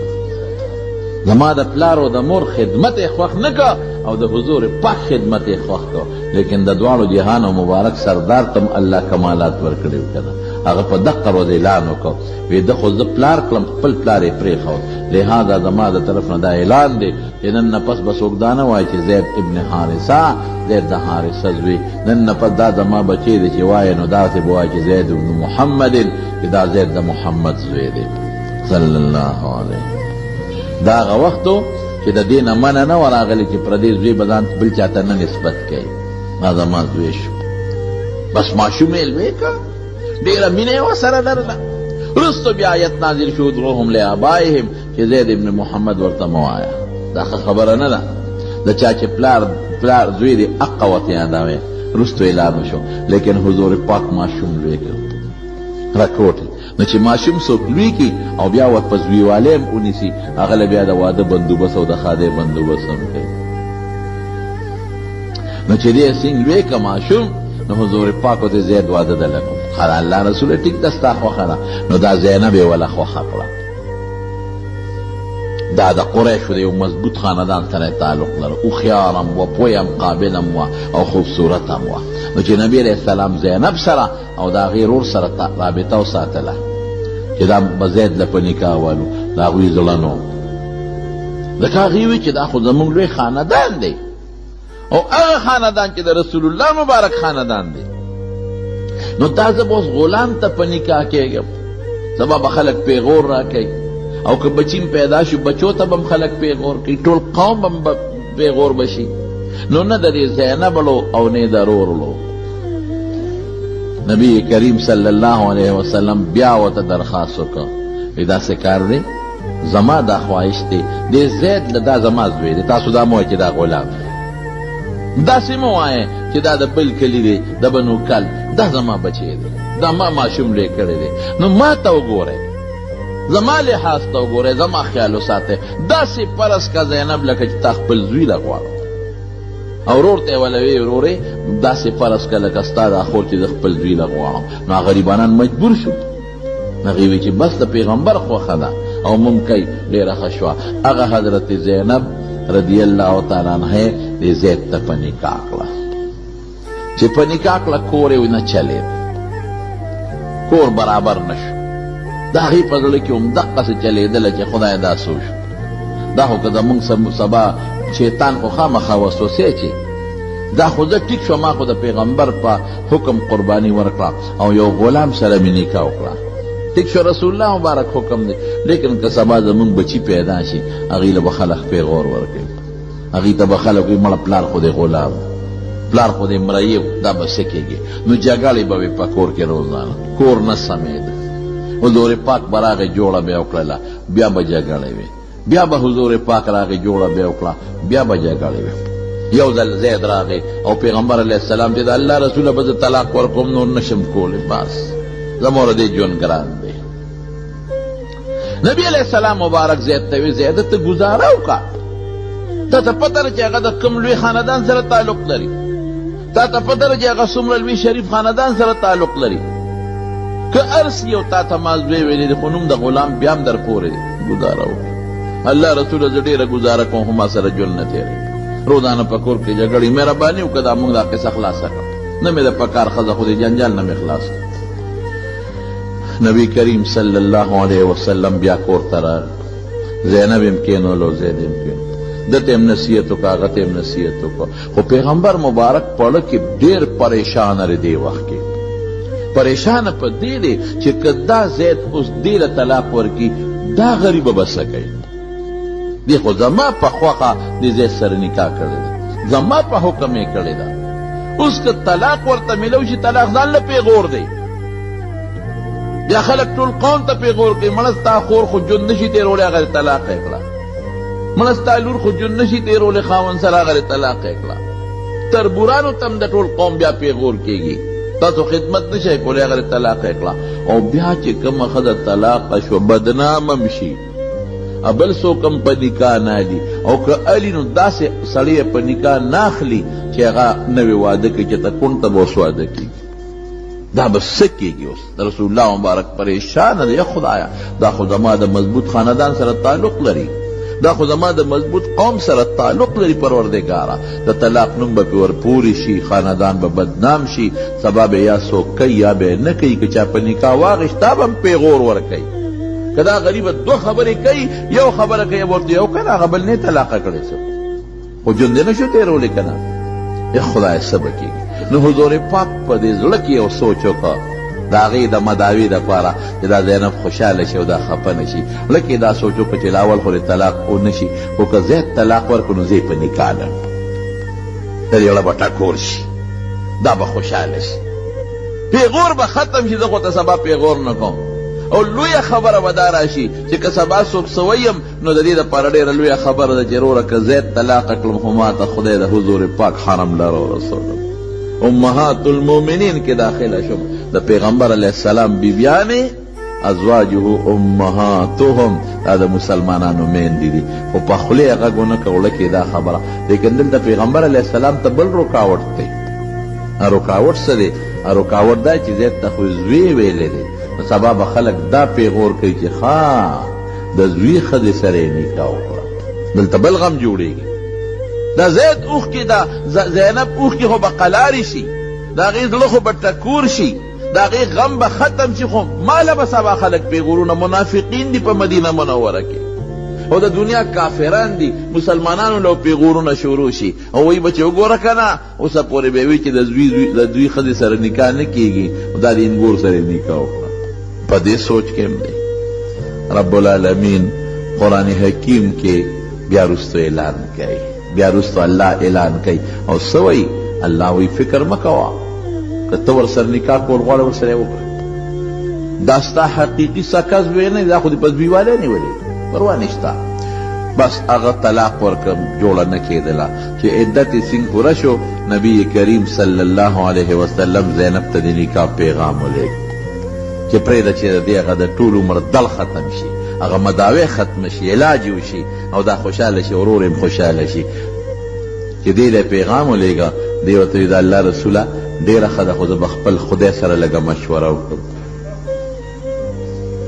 زما د پلار او د مور خدمت یې خوښ نه که او د حضور پاک خدمت یې خوښ که، لیکن د دواړو جهانو مبارک سردار ته هم الله کمالات ورکړي وو که نه؟ هغه په دقه ورځ اعلان وکړ، وی ده خو زه پلار کړم، خپل پلار یې پرېښود، لهذا زما د طرف نه دا اعلان دی چې نن نه پس به څوک دا نه وایي چې زید ابن حارثه، زید د حارثه زوی، نن نه پس دا زما بچی دی چې وایې نو داسې به وایي چې زید ابن محمد، چې دا زید د محمد زوی دی صلی الله علیه. دا هغه وخت و چې د دې نه منع نه وه راغلې چې پردی زوی به ځان بل چا ته نه نسبت کوي. دا زما زوی شو، بس ماشوم یې لوی کړ، ډېره مینه یې ورسره لرله. وروسته بیا آیت نازل شو، ادعوهم لآبائهم، چې زید ابن محمد ورته مه وایه، دا ښه خبره نه ده، د چا چې پلار پلار زوی دی اقه ورته یادوی. وروسته اعلان وشو، لیکن حضور پاک ماشوم لوی کړ، رکوټ نو چې ماشوم څوک لوی کړي او بیا ور په زویوالی هم ونیسي، هغه له بیا د واده بندوبست او د ښادۍ بندوبست هم کوي. نو چې دې سینګ لوی که ماشوم، نو حضور پاک ورته زید واده دله کوم. ښه الله رسوله ټیک ده ستا خوښه ده، نو دا زینب یې وله خوښه کړه. دا د قریشو د یو مضبوط خاندان سره تعلق لره، هوښیار هم وه، پوه هم، قابل هم وه او خوبصورت هم وه. نو چې نبی علیه السلام زینب سره او د هغې ورور سره رابطه وساتله چې دا به زید له په نکاح والو، د هغوی زړه نه، ځکه هغوی وي چې دا خو زموږ لوی خاندان دی او هغه خاندان چې د رسول الله مبارک خاندان دی، نو دا زه به اوس غلام ته په نکاح کېږم، سبا به خلک پیغور راکوي، او که بچي م پیدا شو بچو ته به هم خلک پیغور کوي، ټول قوم به هم پیغور به شي. نو نه د دې زینب ړو او نه د ورور ړو. نبی کریم صلی الله علیه وسلم بیا ورته درخواست وکړ، وایي داسې کار دی، زما دا خواهش دی، دې زید له دا زما زوی دی، تاسو دا مه وایئ چې دا غلام دی، داسې مه وایئ چې دا د بل کلي دی، د بنو کلب، دا زما بچی دی، دا ما ماشوم لوی کړی دی، نو ما ته وګورئ، زما لحاظ ته وګورئ، زما خیال وساتئ، داسې فرض که زینب لکه چې تا خپل زوی له غواړم. او ورور ته یې وله ویې ورورې داسې فرض که لکه ستا دا خور چې زه خپل زوی له غواړم. نو هغه غریبانان مجبور شو، هغې وی چې بس د پیغمبر خوښه ده او مونږ کوي. ډېره ښه شوه. هغه حضرت زینب رضی الله تعالی عنها دې زید ته په نکاح کړه. چې په نکاح کړه کور یې نه چلېد، کور برابر نه شو. د هغې په زړه کې همدقسې چلېدله چې خدای دا څه وشو، دا خو که زمونږ سبا شیطان خو خامخا وسوسې چې دا خو زه ټیک شوم، ما خو د پیغمبر په حکم قرباني ورکړه او یو غلام سره مې نکاح وکړه، ټیک شو، رسول الله مبارک حکم دی، لیکن که سبا زمونږ بچي پیدا شي هغې له به خلک پیغور ورکوي، هغې ته به خلک وایي مړه پلار خو دی غلام، پلار خو دی مریی، دا به څه کېږي؟ نو جګړې به وې په کور کې روزانه، کور نه سمېده. حضور پاک به راغی جوړه به یې وکړله، بیا به جګړې وې، بیا به حضور پاک راغی جوړه به یې وکړه، بیا به جګړې وې. یو ځل زید راغی او پیغمبر علیه السلام ته د الله رسوله به زه طلاق ورکوم، نور نشم کولی، بس زموږ دې ژوند ګران دی. نبی علیه السلام مبارک زید ته وی زید ته ګزاره وکړه، تا ته پته ده چې هغه د کوم لوی خاندان سره تعلق لري، تا ته پته ده چې هغه څومره لوی شریف خاندان سره تعلق لري، که ارس یو تا ته ما زوی ویلی دی خو نوم د غلام بیا هم در پورې دی، ګزاره وکړه. الله رسوله زه ډېره ګزاره کوم خو ما سره ژوند نه تېروي، روزانه په کور کې جګړې، مهرباني وکړه دا موږ دا قصه خلاصه کړه، نه مې د پکار ښځه خو دې جنجال نه مې خلاص کړه. نبی کریم صلی الله علیه وسلم بیا کور ته راغی، زینب هم کېنولو، زید هم کېنولو، ده ته هم نصیحت وکړه، هغه ته هم نصیحت وکړه، خو پیغمبر مبارک په زړه کې ډېر پریشانه دی. دې وخت کې پریشانه په دې دی چې که دا زید اوس دې له طلاق ورکړي دا غریبه به څه کوي؟ دې خو زما په خوښه دې زید سره نکاح کړې ده، زما په حکم یې کړې ده، اوس که طلاق ورته میلو شي طلاق ځان له پیغور دی، بیا خلک ټول قوم ته پیغور کوي، مړه ستا خور خو ژوند نشي تېرولی هغه دې طلاق یې کړه، مړه ستا لور خو ژوند نشي تېرولی خاوند سره هغه دې طلاق یې کړه. تربورانو ته هم د ټول قوم بیا پیغور کېږي، تاسو خدمت نشئ کولی هغه دې طلاق یې کړه. او بیا چې کومه ښځه طلاقه شوه بدنامه هم شي، بل څوک هم په نکاح نه الي، او که الي نو داسې سړی یې په نکاح نه اخلي چې هغه نوې واده کوي، چې ته کونډ ته به اوس واده کېږي، دا به څه کېږي اوس؟ د رسول الله مبارک پریشانه دی، خدایا دا خو زما د مضبوط خاندان سره تعلق لري، دا خو زما د مضبوط قوم سره تعلق لري، پروردګاره د طلاق نوم به پې ورپورې شي، خاندان به بدنام شي، سبا به یا څوک کوي یا به نه کوي، که چا په نکاح واخیست تا به هم پیغور ورکوي، که دا غریبه دوه خبرې کوي یو خبره کوي ورته یو که نه هغه بل نه طلاقه کړی څه خو ژوند یې نه شو تېرولی که نه، ای خدای څه به کېږي؟ نو حضور پاک په دې زړه کې یو سوچ وکړ د هغې د مداوې دپاره چې دا زینب خوشحاله شي او دا خفه نه شي، زړه کې دا سوچ وکړ چې لاول خو دې طلاق ونه شي، خو که زید طلاق ورکړو نو زه یې په نکاح لم، د دې زړه به ټکور شي، دا به خوشحاله شي، پیغور به ختم شي، زه خو ته سبا پیغور نه کوم. او لویه خبره به دا راشي چې که سبا څوک څه وایم نو د دې دپاره ډېره لویه خبره ده چې وروره که زید طلاقه کړم خو ما ته خدای د حضور پاک حرم لره ورسولم، امهات المؤمنین کې داخله شوم، د پیغمبر علیه السلام بیبیانې ازواجه امهاتهم، دا د مسلمانانو میندې دي، خو په خولې یې غږ ونه کړ، زړه کې دا خبره. لیکن دلته پیغمبر علیه السلام ته بل رکاوټ دی. رکاوټ څه دی؟ رکاوټ دا چې زید ته خو زوی ویلی دی، نو سبا به خلک دا پیغور کوي چې ښه د زوی ښځې سره یې نکاح وکړه. دلته بل غم جوړېږي. د زید اوښکې، د زینب اوښکې خو به قلارې شي، د هغې زړه خو به ټکور شي، د هغې غم به ختم شي، خو ماله به سبا خلک پیغورونه. منافقین دي په مدینه منوره کې او د دنیا کافران دي، مسلمانانو له پیغورونه شروع شي او وایي به چې وګوره که نه اوسه پورې به وي چې د زوی د دوی ښځې سره نکاح نه کېږي، دا د اینګور سره یې نکاح وکړه. په دې سوچ کې هم دی رب العالمین قرآن حکیم کې بیا وروسته اعلان کوي، بیا وروسته الله اعلان کوي او څه وایي؟ الله وایي فکر مه کوه، که ته ورسره نکاح کول غواړې ورسره یې وکړه، دا ستا حقیقي سکه زوی نه دی، دا خو دې په زویوالی نیولې، پروا نشته. بس هغه طلاق ورکړم، جوړه نه کېدله. چې عدت یې څنګه پوره شو، نبی کریم صلی الله علیه وسلم زینب ته د نکاح پیغام ولېږ چې پرېږده چې د دې هغه د ټول عمر دړ ختم شي، هغه مداوی ختم شي، علاج یې وشي او دا خوشحاله شي، ورور یې هم خوشحاله شي. چې دې له پیغام ولېږه، دی ورته وایي د الله رسوله ډېره ښه ده، خو زه به خپل خدای سره لږه مشوره وکړم.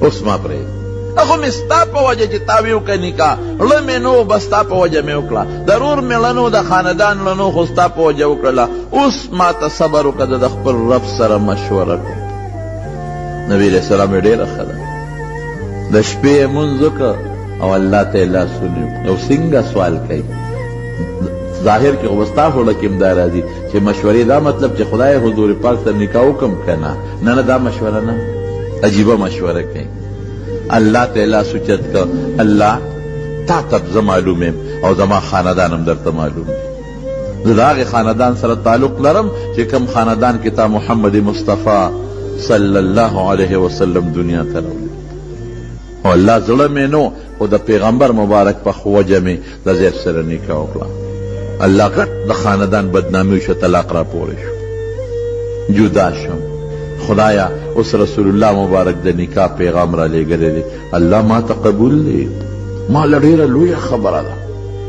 اوس ما پرېږده، خو مې ستا په وجه چې تا ویې وکړه نکاح، ړه مې نه و، بس ستا په وجه مې وکړه، د رور مې ړه نه و، د خاندان ړه نه و، خو ستا په وجه وکړله. اوس ما ته صبر وکړه، زه د خپل رب سره مشوره کوم. نبي علیه السلام یې ډېره ښه ده، د شپې یې لمونځ وکړ او الله ته یې لاس ونیو او څنګه سوال کوي. ظاهر کې خو به ستا زړه کې هم دا راځي چې مشورې دا مطلب چې خدای حضور پاک سره نکاح وکړم که نه؟ نه نه، دا مشوره نه، عجیبه مشوره کوي. الله ته یې لاس اوچت کړ، الله تا ته زه معلوم یم او زما خاندان هم درته معلوم دی، زه د هغې خاندان سره تعلق لرم چې کوم خاندان کې تا محمد مصطفی صلی الله علیه وسلم دنیا ته راوړی. او الله زړه مې نو، خو د پیغمبر مبارک په وجه مې د زید سره نکاح وکړه. الله غټ د خاندان بدنامي وشوه، طلاق راپورې شو، جدا شم. خدایا اوس رسول الله مبارک د نکاح پیغام را لېږلی دی، الله ما ته قبول دی، ما له ډېره لویه خبره ده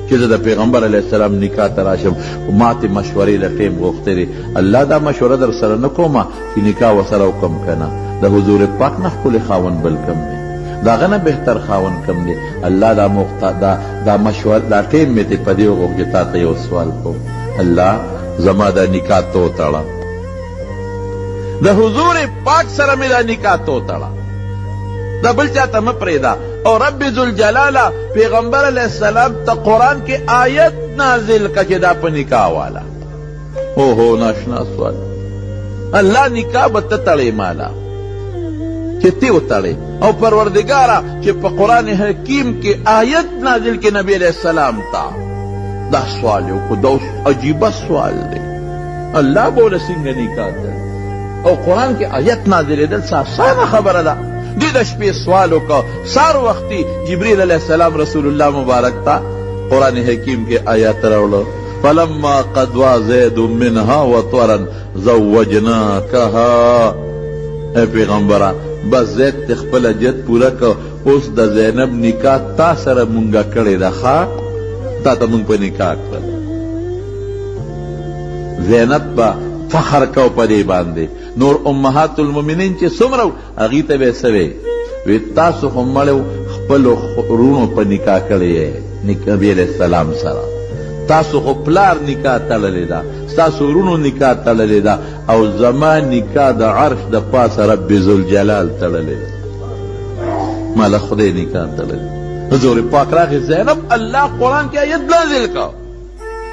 چې زه د پیغمبر علیه السلام نکاح ته راشم، ما ته مشورې له ټیم غوښتی دی. الله دا مشوره در سره نه کومه چې نکاح ورسره وکړم که نه، د حضور پاک نه ښکلی خاوند بل کوم دی، د هغه نه بهتر خاوند کوم دی. الله دا مخت دا دا مشور دا ټیم مې ته په دې وغوښت چې تا ته یو سوال کوم، الله زما دا نکاح ته وتړه، د حضور پاک سره مې دا نکاح ته وتړه، دا بل چا ته مه پرېږده. او رب ذوالجلاله پیغمبر علیه السلام ته قرآن کې آیت نازل کړه چې دا په نکاح واله. اوهو ناشنا سوال، الله نکاح به ته تړې مالا چې ته وتړې، او پروردګاره چې په قرآن حکیم کې آیت نازل کې نبی علیه السلام ته دا سوال یې وکړو. دا اوس عجیبه سوال دی، الله به له څنګه نکاح تړي او قرآن کې آیت نازلېدل څه اسانه خبره ده. دې د شپې سوال وکړ، سهار وختي جبریل علیه السلام رسول الله مبارک ته قرآن حکیم کې آیت راوړو، فلما قضا زید منها وطرا زوجناکها. ای پیغمبره بس زید ته خپل حاجت پوره کړ، اوس د زینب نکاح تا سره مونږه کړې ده، ښه تا ته مونږ په نکاح کړل. زینب به فخر کو په دې باندې، نور امهات المؤمنین چې څومره هغوی ته به یې څه وی؟ وی تاسو خو مړو خپلو وروڼو په نکاح کړی یې نبی علیه السلام سره، تاسو خو پلار نکاح تړلې ده، ستاسو وروڼو نکاح تړلې ده، او زما نکاح د عرش د پاسه رب ذوالجلال تړلې ده، ما له خدای نکاح تړلې. حضور پاک راغی، زینب الله قرآن کې آیت نازل کړ،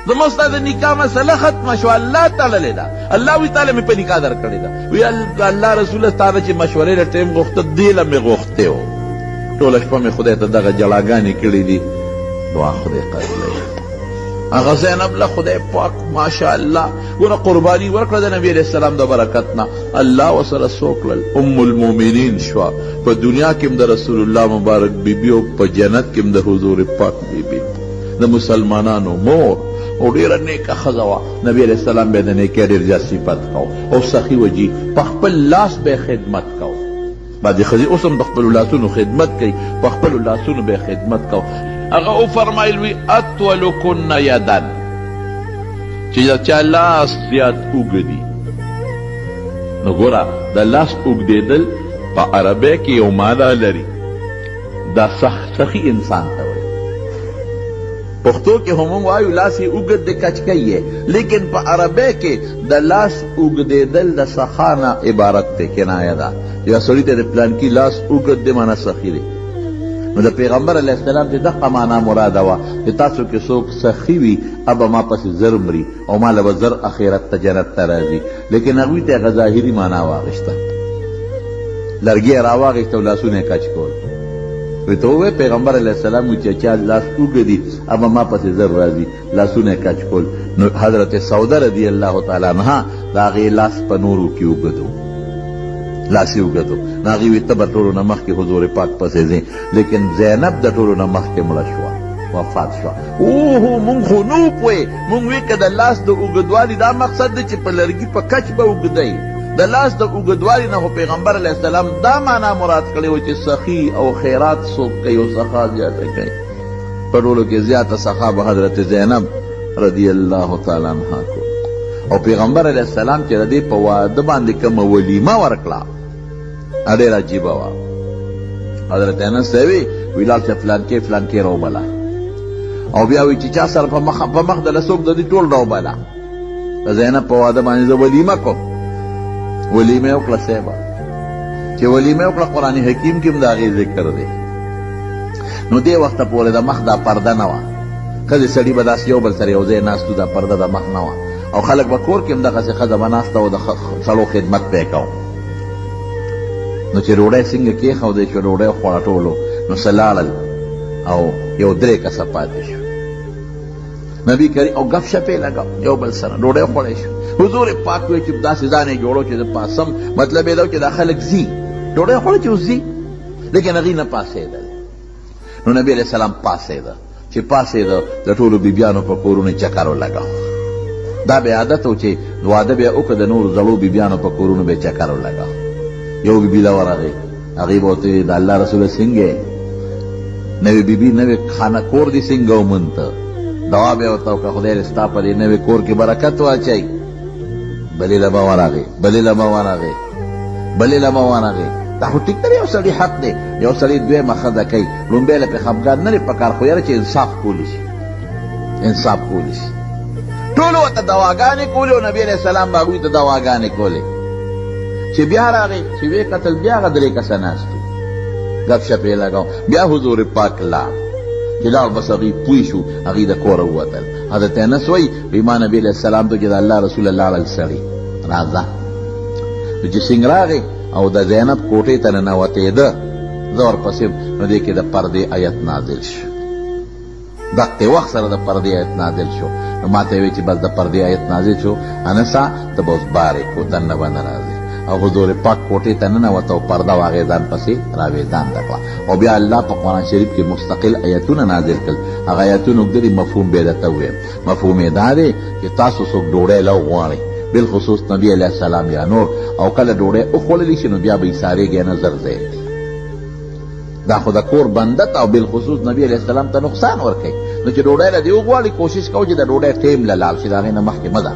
زما ستا د نکاح مسله ختمه شوه، الله تړلې ده، الله وی تاله مې په نکاح درکړې ده. وی الله رسوله ستا نه چې مشورې له ټایم غوښته، دې له مې غوښتی و، ټوله شپه مې خدای ته دغه ژړاګانې کړې دي، دعا خدای قبلوي. هغه زینب له خدای پاک ماشاءالله ګوره قرباني ورکړه د نبي علیه السلام د برکت نه، الله ورسره څه وکړل، ام المؤمنین شوه، په دنیا کې هم د رسول الله مبارک بیبي او په جنت کې هم د حضور پاک بیبي، د مسلمانانو مور، او ډېره نیکه ښځه وه. نبي علیه السلام به د نیکۍ ډېر زیات صفت کو او سخي وجي، په خپل لاس به خدمت کو. بعضې ښځې اوس هم د خپلو لاسونو خدمت کوي، په خپلو لاسونو به خدمت کو. هغه وفرمایل وی اطولکن یدن، چې د چا لاس زیات اوږد دي. نو ګوره د لاس اوږدېدل په عربۍ کې یو معنا لري، دا سخي انسان ته وایي. پښتو کې هم موږ وایو لاس یې اوږد دی کچ کوي یې، لیکن په عربۍ کې د لاس اوږدېدل د سخا نه عبارت دی، کنایه ده. یو سړي ته د پلانکي لاس اوږد دی معنا سخي دی. نو د پیغمبر علیه السلام چې دقه معنا مراده وه چې تاسو کې څوک سخي وي ابه ما پسې زر مري او ما له به زر اخرت ته جنت ته راځي، لیکن هغوی ته هغه ظاهري معنا واخیسته، لرګی یې راواخیست او لاسونه یې کچ کول. ورته وویل پیغمبر علیه السلام وی چې چا لاس اوږدي ابه ما پسې زر راځي، لاسونه یې کچ کول. نو حضرت سوده رضی الله تعالی عنها د هغې لاس په نورو کې اوږد و، لاس یې اوږد و. نو هغې وی ته به ټولو نه مخکې حضور پاک پسې ځې، لیکن زینب د ټولو نه مخکې مړه شوه، وفات شوه. اوهو مونږ خو نه وو پوه، مونږ وی که د لاس د اوږدوالي دا مقصد دی چې په لرګي په کچ به اوږدی، د لاس د اوږدوالي نه خو پیغمبر علیه السلام دا معنا مراد کړې وه چې سخي او خیرات څوک کوي او سخا زیاته کوي. په ټولو کې زیاته سخا به حضرت زینب رضی الله تعالی عنها کو. او پیغمبر علیه السلام چې د دې په واده باندې کومه ولیمه ورکړه ډېره عجیبه وه. حضرت انس ته وی وی لاړ شه فلانکې فلانکې راوبله، او بیا وی چې چا سره په مخ په مخ د لسوک د دې ټول راوبله. د زینب په واده باندې زه ولیمه کوم. ولیمه یې وکړه صاحبه، چې ولیمه یې وکړه قرآن حکیم کې هم د هغې ذکر دی. نو دې وخته پورې د مخ دا پرده نه وه، ښځې سړي به داسې یو بل سره یو ځای ناست وو، دا پرده د مخ نه وه، او خلک به کور کې هم دغسې ښځه به ناسته او د سړو خدمت به یې کوه. نو چې ډوډۍ څنګه کېښودی شوه، ډوډۍ وخوړه ټولو، نو څه لاړل او یو درې کسه پاتې شو. نبی کریم او ګپ شپ یې لګاو یو بل سره، ډوډۍ خوړی شو. حضور پاک وی چې داسې ځان یې جوړو چې زه پاسم، مطلب یې دا چې دا خلک ځي ډوډۍ خوړه چې اوس ځي، لیکن هغوی نه پاڅېدل. نو نبی علیه السلام پاڅېده، چې پاڅېده د ټولو بیبیانو په کورونو چکر ولګاو. دا به عادت و چې واده به یې وکړ، د نورو زړو بیبیانو په کورونو به یې چکر ولګاو. یو بیبي له ورغی، هغې به ورته ویل د الله رسوله څنګه یې؟ نوې بیبي نوې خانه کور دې څنګه ومونته؟ دوا به یې ورته وکړه خدای دې ستا په دې نوې کور کې برکت واچوي. بلې له به ورغی، بلې له به ورغی، بلې له به ورغی. دا خو ټیک دی، یو سړي حق دی، یو سړی دویمه ښځه کوي، لومبی له پرې خفګان نه دی پکار، خو یاره چې انصاف کولی شي، انصاف کولی شي. ټولو ورته دواګانې کولې او نبي علیه السلام به هغوی ته دواګانې کولې. چې بیا راغی چې ویې کتل بیا هغه درې کسه ناست وو، ګپ شپ یې لګاو. بیا حضور پاک لاړ، چې لاړ بس هغوی پوه شو، هغوی د کوره ووتل. حضرت انس وایي وایي ما نبي علیه السلام ته چې د الله رسول لاړل سړي راځه. نو چې څنګه راغی او د زینب کوټې ته ننوتېده، زه ورپسې نو دې کې د پردې آیت نازل شو. دقه وخت سره د پردې آیت نازل شو. نو ما ته وی چې بس د پردې آیت نازل شو، انسا ته به اوس بارې کو، دننه به نه راځې. او حضور پاک کوټې ته ننوته او پرده واغې ځان پسې راوېزانده کړه. او بیا الله په قرآن شریف کې مستقل آیتونه نازل کړل. هغه آیتونه اوږده دي، مفهوم به یې درته ووایم. مفهوم یې دا دی چې تاسو څوک ډوډۍ له وغواړئ، بالخصوص نبی علیه السلام یا نور، او کله ډوډۍ وخوړلی شي نو بیا به ایسارېږئ نه، زر ځای دی. دا خو د کور بنده ته او بالخصوص نبی علیه السلام ته نقصان ورکوي. نو چې ډوډۍ له دې وغواړي کوشش کوه چې د ډوډۍ ټیم له لاړ شي، د هغې نه مخکې مه ځه.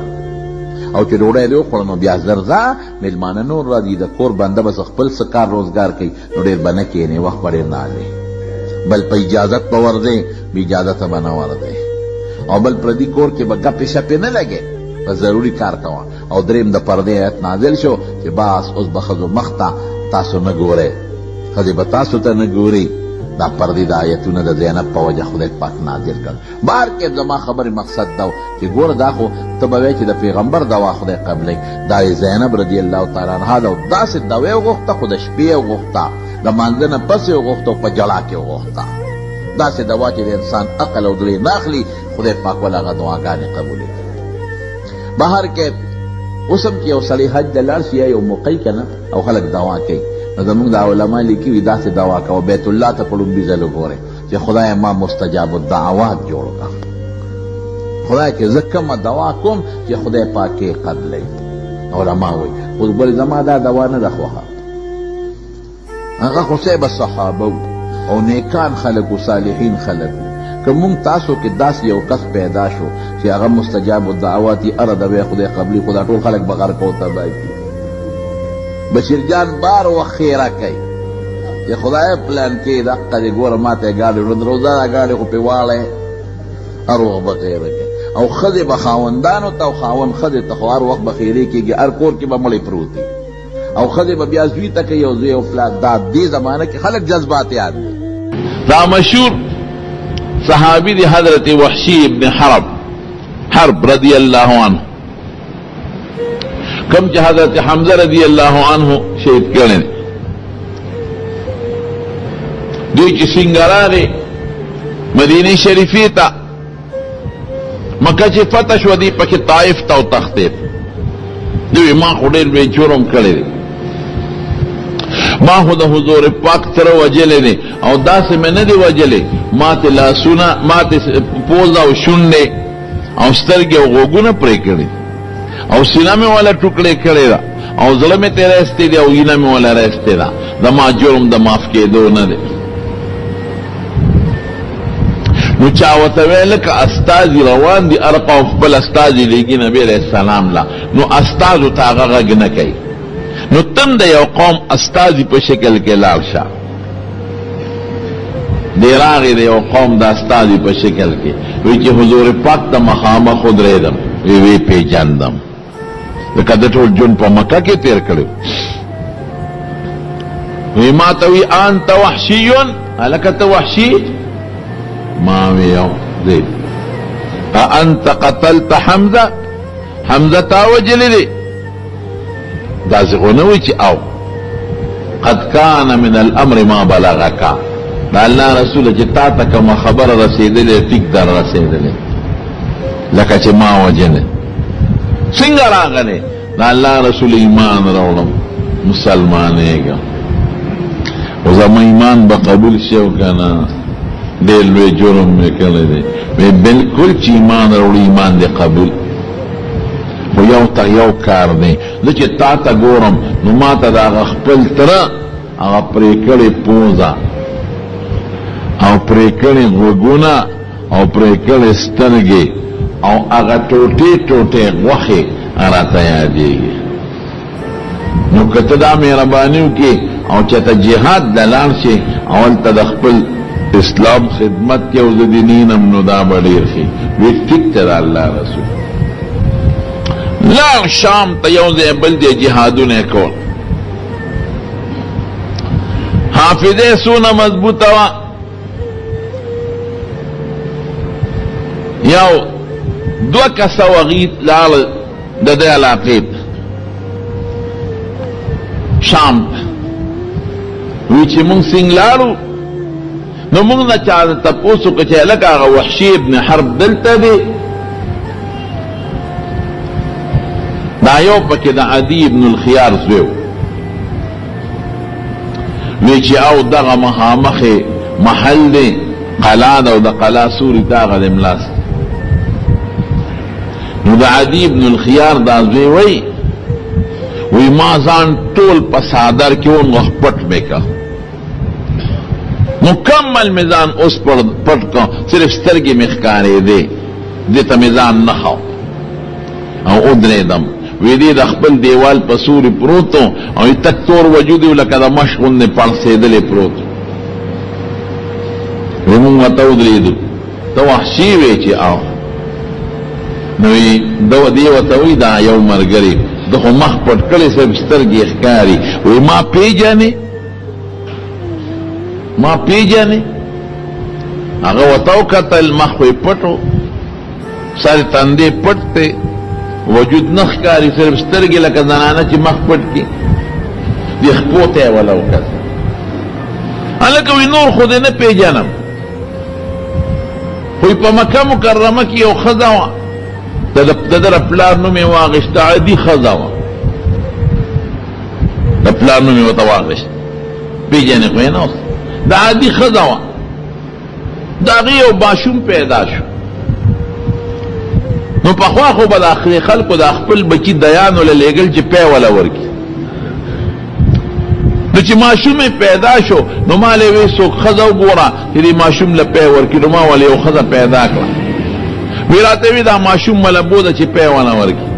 او چې ډوډۍ دې وخوړه نو بیا زر ځه، مېلمانه نور راځي، د کور بنده به څه خپل څه کار روزګار کوي، نو ډېر به نه کښېنې، وخت به ډېر نه اخلي. بل په اجازت به ورځې، بې اجازته به نه ورځې. او بل پردي کور کې به ګپې شپې نه لګې، په ضروري کار کوه. او دریم د پردې آیت نازل شو چې بس اوس به ښځو مخ ته تاسو نه ګورئ، ښځې به تاسو ته نه ګوري. دا پردې د آیتونه د زینب په وجه خدای پاک نازل کړ. بهر کې زما خبرې مقصد دا چې ګوره دا خو ته به وایې چې د پیغمبر دوا خدای قبلوي، دا یې زینب رضی الله تعالی عنها ده. او داسې دوا یې وغوښته، خو د شپې یې وغوښته، د مانځه نه پس یې وغوښته او په ژړا کې وغوښته. داسې دوا چې د انسان عقل او زړه نه اخلي، خدای پاک وله هغه دعاګانې قبولې کړي. بهر کې اوس هم چې یو سړی حج ته لاړ شي یا یو موقع که نه او خلک دوا کوي، نو زموږ دا علما لیکي وي داسې دوا کوه، بیت الله ته په لومړي ځل وګورئ چې خدای ما مستجاب الدعوات جوړ کړه، خدای چې زه کومه دوا کوم چې خدای پاک یې قبلوي. علما وایي خو بل زما دا دوا نه ده خوښه. هغه خو صاحب صحابه وو او نیکان خلک وو، صالحین خلک وو. که مونږ تاسو کې داسې یو کس پیدا شو چې هغه مستجاب الدعوات یې، هره دوا خدای قبلي، خو دا ټول خلک به غرق او تباه کړي. بشیر جان بار وخت ښېرا کوي. چې خدای پلان کې دقه دې ګوره ما ته یې ګاډی ودرو، دا ګاډی خو پې واړی هر وخت به خیره کوي. او ښځې به خاوندانو ته او خاوند ښځې ته، خو هر وخت به خیرې کېږي، هر کور کې به مړی پروت وي. او ښځې به بیا زوی ته کوي او زوی او پلار. دا دې زمانه کې خلک جذباتیان دي. دا مشهور صحابي دی حضرت وحشي ابن حرب رضی الله عنه، کوم چې حضرت حمزه رضی الله عنه شهید کړی دی. دوی چې څنګه راغی مدینې شریفې ته، مکه چې فتح شوه، دی پکې طائف ته وتښتېد. دوی ما خو ډېر لوی جرم کړی دی، ما خو د حضور پاک تره وژلی دی، او داسې مې نه دی وژلی، ماته لاسونه، ماته پوزه او شونډې او سترګې او غوږونه پرې کړي، او سینه مې ولا ټوکړې کړې ده، او زړه مې ترې راایستې دی، او وینه مې ولا راایستې ده. زما جرم د معاف کېدو نه دی. نو چا ورته ویل که استازي روان دي، هر قوم خپل استازي لېږي نبي علیه السلام له، نو استازو ته هغه غږ نه کوي. نو تم د یو قوم استازي په شکل کې لاړ شه. دی راغی د یو قوم د استازي په شکل کې، وی چې حضور پاک ته مخامخ ودرېدم، وی وی پېژندم، ځکه د ټول ژوند په مکه کې تېر کړی. وی ما ته وی انت وحشي، هلکه ته وحشي؟ ما وی یو دی. انت قتلت حمزه؟ حمزه تا وژلی دی؟ داسې خو نه وي چې او قد کان من الامر ما بلغک. دا الله رسول چې تا ته کومه خبره رسېدلې، ټیک در رسېدلې، لکه چې ما وژنې. څنګه راغلې؟ دا الله رسول ایمان راوړم، مسلمانېږم، خو زما ایمان به قبول شي او که نه؟ ډېر لوی جرم مې کړی دی. وی بالکل چې ایمان راوړي، ایمان دې قبول، خو یو ته یو کار دی. زه چې تا ته ګورم نو ما ته د هغه خپل تره هغه پرې کړې پوزه او پرې کړې غوږونه او پرې کړې سترګې او هغه ټوټې ټوټې غوښې راته یادېږي. نو که ته دا مهرباني وکړې او چې ته جهاد له لاړ شې او هلته د خپل اسلام خدمت کې او زه دې نینم، نو دا به ډېر ښه وي. ټیک ته د الله رسول لاړ شام ته، یو ځای بل ځای جهادونه یې کول. حافظه یې څونه مضبوطه وه. یو دوه کسه وغي لاړل د دې علاقې ته، شام ته. وی چې مونږ څنګه لاړو، نو مونږ نه چا تپوس وکړ چې هلکه هغه وحشي ابن حرب دلته دی؟ دا یو پکې د عدی ابن الخیار زوی و. وی چې او دغه مخامخ محل دی، قلا ده، او د قلا سوري ته هغه دی ملاست. نو د عدی ابن الخیار دا زوی وی، وی ما ځان ټول په څادر کې ونغښت، پټ مې که، مکمل مې ځان اوس پټ که، صرف سترګې مې ښکارېدې، دې ته مې ځان نه ښو او ودرېدم. وی دی د خپل دیوال په سوري پروت او تک تور وجود لکه د مش غوندې پړسېدلی پروت. وی مونږ ورته ودرېدو، ته وحشي وې چې او؟ نو دو دی ورته وی دا یو مرګری د خو مخ پټ کړی، صرف سترګې ښکاري. وی ما پیژنې؟ ما پیژنې؟ هغه ورته وکتل، مخ یې پټو، سر تندې پټ دی، وجود نه ښکاري، صرف سترګې، لکه زنانه چې مخ پټ کړي. دې خپو ته یې وله وکتل. هلکه وی نور خو دې نه پېژنم، خو په مکه مکرمه کې یو ښځه وه، د ده پلار نوم یې واخیسته، عادي ښځه وه، د پلار نوم یې ورته واخیست، پېژنې خو یې نه اوس، د عادي ښځه وه، د هغې یو ماشوم پیدا شو. نو پخوا خو به د خلکو د خپل بچي دیانو له لېږل چې پی وله ورکړي. نو چې ماشوم پیدا شو، نو ما له وی څوک ښځه وګوره چې دې ماشوم له پی ورکړي. نو ما ولې یو ښځه پیدا کړه، وی راته وی دا ماشوم مله بوځه چې پی ونه ورکړي.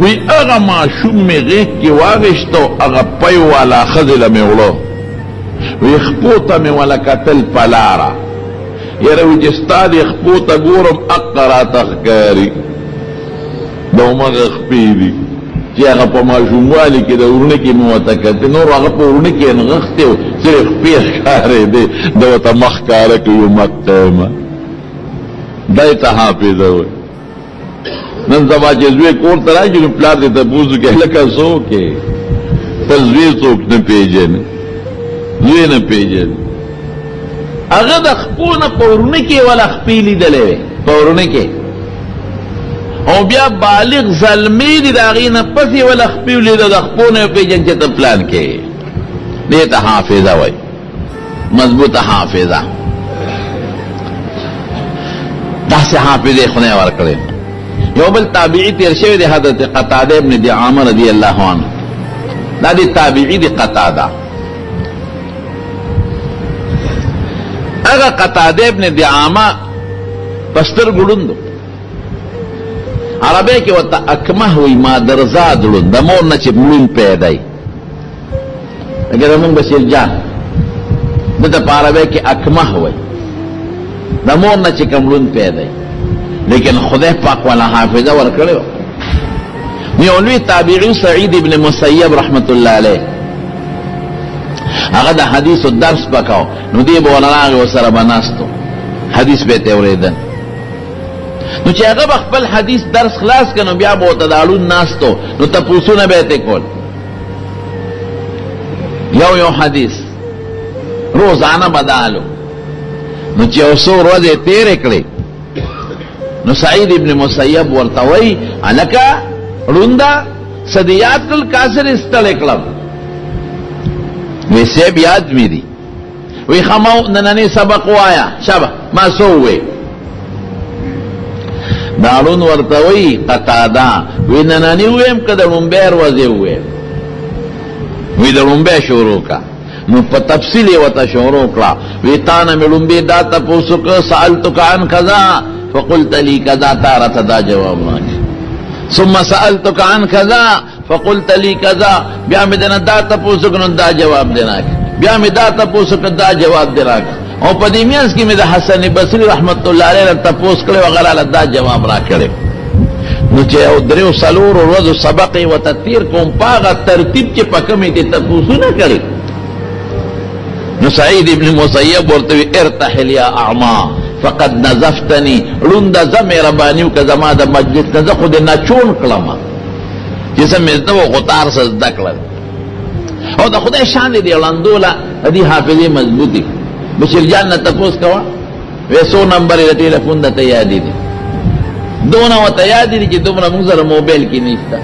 وی هغه ماشوم مې غېږ کې واخیست او هغه پی والا ښځې له مې وړو. وی خپو ته مې ولا کتل په لاره، یاره وی چې ستا دې خپو ته ګورم اقه راته ښکاري، د همغه خپې دي چې هغه په ماشوموالي کې د ورونه کې مې ورته کتل، نور هغه په ورونه کې نغښتی و، صرف خپې ښکارېدې، ده ورته مخ ښکاره کړي، مکه یم. دی ته حافظه وایي. نن سبا چې زوی کور ته راشي نو پلار دې تپوس وکړي، هلکه څوک یې؟ خپل زوی څوک نه پېژني، زوی نه پېژني. هغه د خپو نه په ورونه کې ولا خپې لیدلې وې، په ورونه کې، او بیا بالغ زلمی دی، د هغې نه پس یې ولا خپې ولیده، د خپو نه یې وپېژن چې ته پلان کې. دې ته حافظه وایي، مضبوطه حافظه. داسې حافظه خدای ورکړې. یو بل تابعی تیر شوی دی، حضرت قتاده ابن دعامه رضی الله عنه، دا دی تابعی دی قتاده. هغه قتاده ابن دعامه پستر ګړوندو، عربی کې ورته اکمه وي، مادرزاد ړوند، د مور نه چې مړون پیدا وي، لکه زمونږ بشیر جان، دته په عربی کې اکمه وایي، د مور نه چې کوم ړوند پیدا وي، لیکن خدای پاک والا حافظه ورکړې وه. یو لوی تابعي سعید ابن مسیب رحمت الله علیه، هغه د حدیث درس پکاو، نو دی به ولا راغی، ورسره به ناستو، حدیث به یې اورېدل. نو چې هغه به خپل حدیث درس خلاص کړ، نو بیا به ورته د اړون ناستو، نو تپوسونه به یې کول، یو یو حدیث روزانه بدالو. نو چې یو څو ورځې تېرې کړې، نو سعید ابن مسیب ورته وایي، هلکه ړونده، څه دې یاد کړل؟ کاسر یې ستړی کړم. وی صاحب یاد مې دي. وی ښه ما نننی سبق وایا، شابه ما څه وویل؟ دا ړوند ورته وایي قتاده، وی نننی ویم که د ړومبی ورځې وویم؟ وی د ړومبی شروع کا. نو په تفصیل یې ورته شروع کړه، وی تا نه مې ړومبی دا تپوس وکړ، سألتک عن کذا فقلت لي کذا، تا راته دا جواب راکړ. ثم سألتک عن کذا فقلت لي کذا، بیا مې درنه دا تپوس وکړ، نو دا جواب دې راکړ. بیا مې دا تپوس وکړ، دا جواب دې راکړ. او په دې مینځ کې مې د حسن بصري رحمت الله علیه تپوس کړی، هغه راله دا جواب راکړی. نو چې یو دریو څلورو ورځو سبق یې ورته تېر کوم په هغه ترتیب چې په کومې دې تپوسونه کړي، نو سعید ابن مسیب ورته وی، ارتحل یا اعما فقد نزفتنی، ړونده ځه مهرباني وکړه زما د مجلس نه، زه خو دې نچون کړم چې څه مې زده وو خو تا هر څه زده کړل. او د خدای شان دې ړندو له د دې حافظې مضبوطې. بشیر جان نه تپوس کوه، وې څو نمبر یې د ټلیفون درته یادې دي؟ دونه ورته یادې دي چې دومره موږ سره موبایل کې نشته.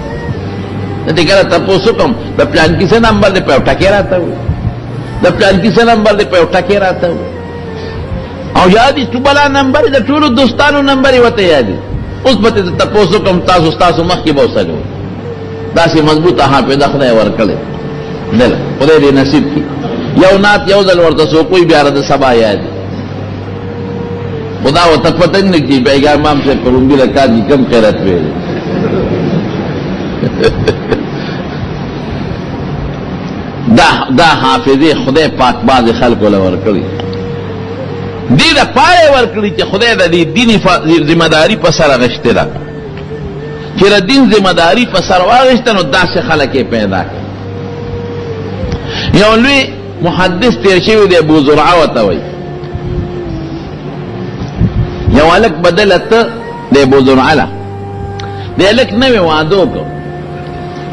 نه دې کله تپوس وکړم د پلانکي څه نمبر دی، په یو ټکی راته وایي، د پلانکي څه نمبر دی، په یو ټکی راته وایي. او یادې څو بلا نمبر د ټولو دوستانو نمبر یې ورته یادې. اوس به ترې تپوس وکړم، تاسو ستاسو مخکې به وسلو. داسې مضبوطه حافظه خدای ورکړې دله، خدای دې نصیب کړي. یو نعت یو ځل ورته څوک وایي، بیا د سبا یاد، خدا ورته پته نه کړي بیګا امام صاحب په لومبي رکعت کې کوم قرات ویلی. دا دا حافظې خدای پاک بعضې خلکو له ورکړي، دې دپاره یې ورکړي چې خدای د دې دین ذمه داري په سر اخیستې ده. چې د دین ذمه داري په سر واخیسته، نو داسې خلک یې پیدا کړي. یو لوی محدث تیر شوی دی، ابو زرعه ورته وایي. یو هلک بدله ته د ابو زرعه له دی هلک نوی واده وکړ،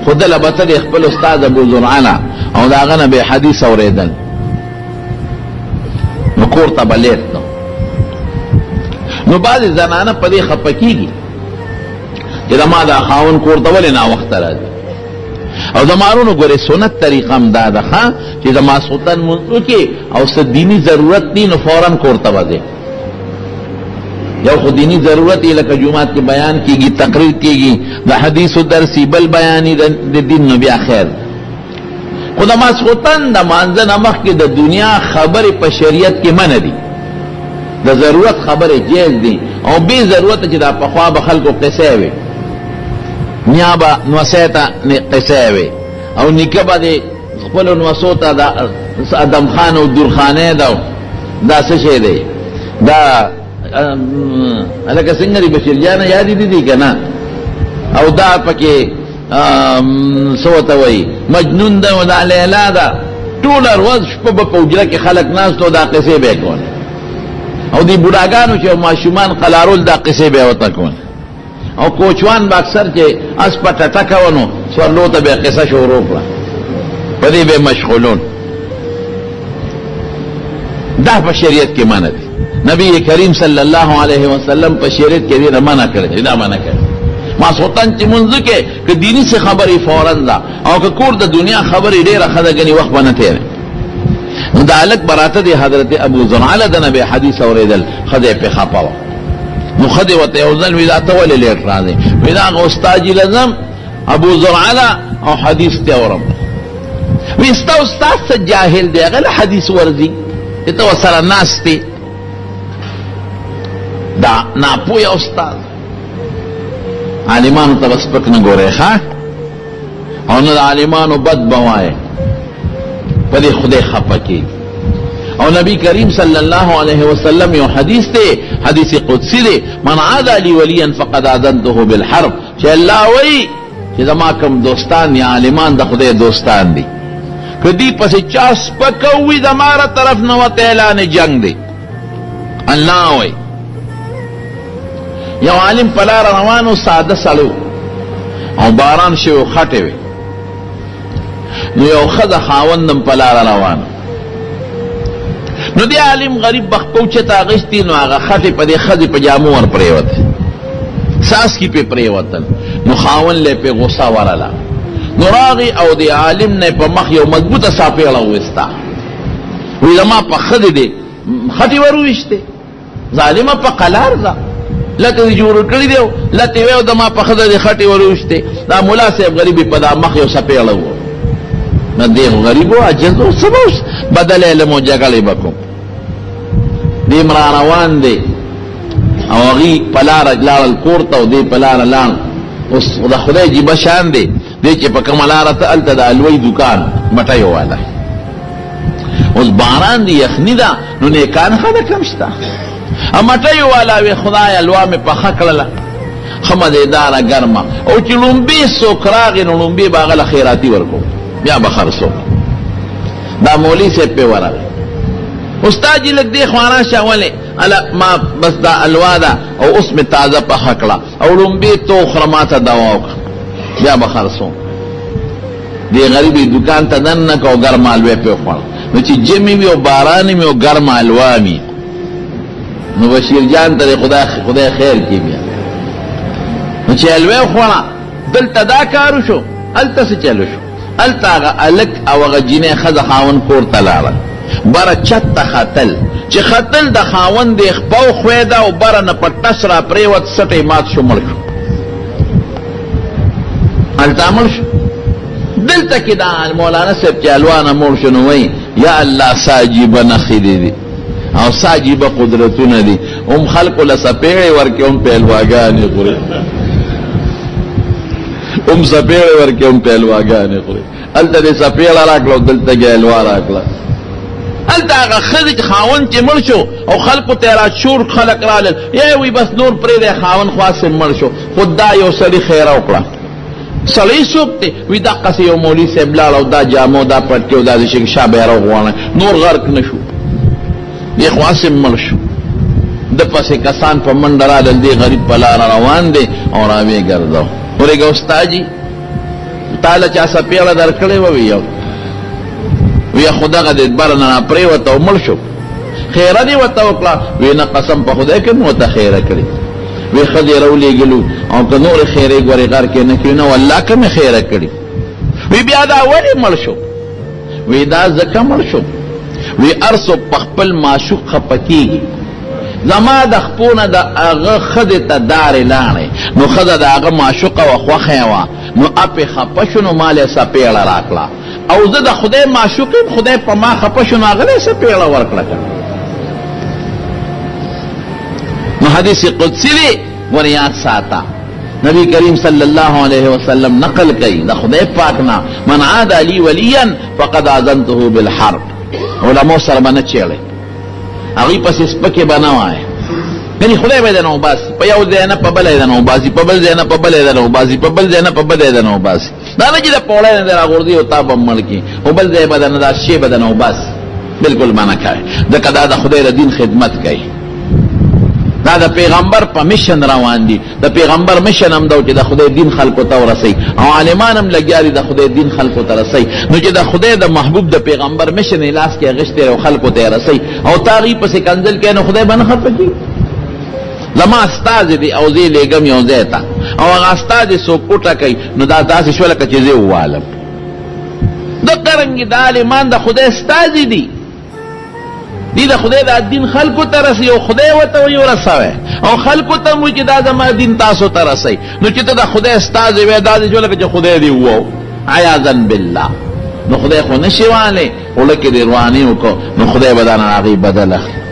خو دله به ته د خپل استاد ابو زرعه له او د هغه نه به حدیث اورېدل، نو کور ته به لېږد. نو بعضې زنانه په دې خفه کېږي چې زما دا خاوند کور ته ولې ناوخته راځي. او د مارونو ګورې سنت طریقه هم دا ده چې د ماسخوتن مونځ وکړي او څه دیني ضرورت دی نو فورا کور ته وځي. یو خو دیني ضرورت یې لکه جومات کې بیان کیږي، تقریر کیږي، د حدیثو درسي بل بیاني د دین، نو بیا خیر. خو د ماسخوتن د مانځه نه مخکې د دنیا خبرې په شریعت کې منع دي، د ضرورت خبرې جایز دي. او بې ضرورت چې دا پخوا به خلکو قصې وي، نیا به نوسې ته قصې وي او نیکه به د خپلو نوسو ته دا ادم خان او درخانه دا دا څه شی دی دا هلکه څنګه دی بشیر جانه یاد دي دي که نه او دا پکې څه ورته وایي مجنون ده او دا لیلا ده ټوله ورځ شپه به په حجره کې خلک ناست او دا قصې به یې کولې او دې بوډاګانو چې ماشومان قلارول دا قصې به یې ورته کولې او کوچوان به اکثر چې اس په ټټه کوه نو سورلو ته به قصه شروع کړه، په دې به مشغولون. دا په شریعت کې منع دی. نبی کریم صلی الله علیه وسلم په شریعت کې دې منع کړی دی، دا منع کړی. ماسخوتن چې مونځ کې که دیني څه خبرې فوراً ده او که کور د دنیا خبرې ډېره ښه ده، ګنې وخت به نه تېری. نو دا هلک به راته دی حضرت ابو زرعه د نه به حدیث اورېدل، ښځه یې پرې خپه وه. نو ښځې ورته یو ځل وي دا ته ولې لیټ راځې؟ وي دا هغه استاد جي له ځم ابو زرعه ده او حدیث ته اورم. وي ستا استاد څه جاهل دی، هغه له حدیث ورځي چې ته ورسره ناست یې. دا ناپوهه استاد عالمانو ته به سپک نه ګورې ښه، او نه د عالمانو بد به وایې، په دې خدای خفه کېږي. او نبی کریم صلی الله علیه وسلم یو حدیث دی، حدیث قدسی دی، من عادى لی ولیا فقد آذنته بالحرب، چې الله وایي چې زما کوم دوستان یا عالمان د خدای دوستان دي، که دی پسې چا سپکوي زما له طرف نه ورته اعلان جنګ دی. الله وایي یو عالم په لاره روان و، ساده سړی و او باران شوی و، خټې وې. نو یو ښځه خاوند هم په لاره روان، نو دې عالم غریب به خپه اوچته اخیستې، نو هغه خټې په دې ښځې په جامو ور پرېوتې، څاڅکي پرې پرېوتل. نو خاوند له پې غوسه ورله، نو راغی او دې عالم نه په مخ یو مضبوطه څاپېړه وویسته، وایي زما په ښځې دې خټې ور وویشتې، ظالمه په قلار ده، لته دې جوړ کړی دی، لته وې د ما په ښځه دې خټې ور وویشتې. دا ملا صاحب غریب په دا مخ یو څپېړه وو، نو دی غریب و، عاجز و، څه به اوس بدل علم او جګړې به کوم. دی را روان دی او هغوی په لاره لاړل کور ته، او دی په لاره لاړ. اوس د خدای عجیبه شان دی، دی چې په کومه لاره ته هلته د الوی دوکان مټیو والا. اوس باران دی، یخني ده، نو نیکان خلک هم شته. مټیو والا وی خدای الوا مې پخه کړله، ښه مزېداره ګرمه، او چې ړومبی څوک راغی نو ړومبی به هغه له خیراتي ورکوم، بیا به خرڅوم. دا مولوي صاحب پرې ورغی، استاد جي لږ دې خوا راشه، ولې؟ هله ما بس دا الوا ده او اوس مې تازه پخه کړه، او ړومبی ته وخوره، ما ته دوا وکړه، بیا به خرڅوم. دې غریب دوکان ته دننه کړه او ګرمه الوه یې پرې وخوړه. نو چې ژمی وي او باران وي او ګرمه الوا وي، نو بشیر جان ته خدای خدای خیر کړي. بیا نو چې الوه وخوړه، دلته دا کار وشو، هلته څه چل وشو؟ هلته هغه هلک او هغه جینۍ ښځه خاوند کور ته لاړل، بره چت ته ختل، چې ختل د خاوند یې خپه وښویده او بره نه په ټس را پرېوت، څټ یې مات شو، مړ شو. هلته مړ شو. دلته کې دا مولانا صاحب چې الوا نه مړ شو، نو وایي یا الله څه عجیبه نښې دي دي او څه عجیبه قدرتونه دي، هم خلکو له څپېړې ورکوي، هم پهلواګانې خوري، هم څپېړې ورکوي، هم پهلواګانې خوري. هلته دې څپېړه راکړه او دلته کې الوا راکړه. هلته هغه ښځې چې خاوند چې مړ شو او خلکو ته یې را شور، خلک رالل، یې وی بس نور پرېږدی، خاوند خو هسې مړ شو، خو دا یو سړي خیره وکړه. سړی څوک دی؟ وی دقسې یو مولوي صاحب لاړ او دا جامو دا پټکې او دا داسې شي شا به یې راوغواړه، نور غرق نه شو، دی خو هسې مړ شو. د پسې کسان په منډه رالل، دی غریب په لاره روان دی او راویې ګرځاوه. ورېږه استاجي تا له چا څپېړه درکړې وه؟ وی یو وی خو دغه دی بره نه راپرېوته او مړ شو، خیره دې ورته وکړه؟ وی نه، قسم په خدای که مې ورته خیره کړې. وی ښځې راولېږلو او که نورې خیرې ګورې غر کې نه کړي، نه والله که مې خیره کړې. وی بیا دا ولې مړ شو؟ وی دا ځکه مړ شو، وی هر څوک په خپل معشوق خفه کېږي، زما د خپو نه د هغه ښځې ته دارې لاړې، نو ښځه د هغه معشوقه وه، خوښه یې وه، نو اپې خفه شو، نو ما له څپېړه راکړه، او زه د خدای معشوق یم، خدای په ما خفه شو، نو هغه له څپېړه ورکړه. نو حدیث قدسی دی، ور یاد ساته. نبی کریم صلی الله علیه وسلم نقل کوي د خدای پاک نه، من عاد علی ولیا فقد اذنته بالحرب. علماء سره به نه چېړې، هغوی پسې سپکې به نه وایې، یعنی خدای به درنه وباسي، په یو ځای نه په بل ځای درنه وباسي، په بل ځای نه په بل ځای درنه وباسي، په بل ځای نه په بل ځای درنه وباسي. دا نه چې د پوړۍ نه دې راغورځي او تا به مړ کړي، خو بل ځای به درنه دا شی به درنه وباسي. بالکل به نه کوې، ځکه دا د خدای د دین خدمت کوي، دا د پیغمبر په مشن روان دي. د پیغمبر مشن هم دا چې د خدای دین خلکو ته ورسوي، او عالمان هم لګیا دي د خدای دین خلکو ته رسوي. نو چې د خدای د محبوب د پیغمبر مشن یې لاس کې اخیستی او خلکو ته یې رسوي، او تا هغوی پسې کنځل کوې، نو خدای به نه خفه کېږي؟ زما استازی دی او زه یې لېږم یو ځای ته، او هغه استازی څوک وټکوي، نو دا داسې شوه لکه چې زه یې ووالم. دقه رنګې دا عالمان د خدای استازي دي، دی د خدای دا دین خلکو ته رسي، او خدای ورته وایي ورسوی، او خلکو ته هم وایي چې دا زما دین تاسو ته رسوي. نو چې ته د خدای استازی وې، دا دې لکه چې خدای دې ووو، عیاذا بالله. نو خدای خو نه شي والی، خوله کې دې رواني وکړو، نو خدای به دا نه هغې بدل اخلي.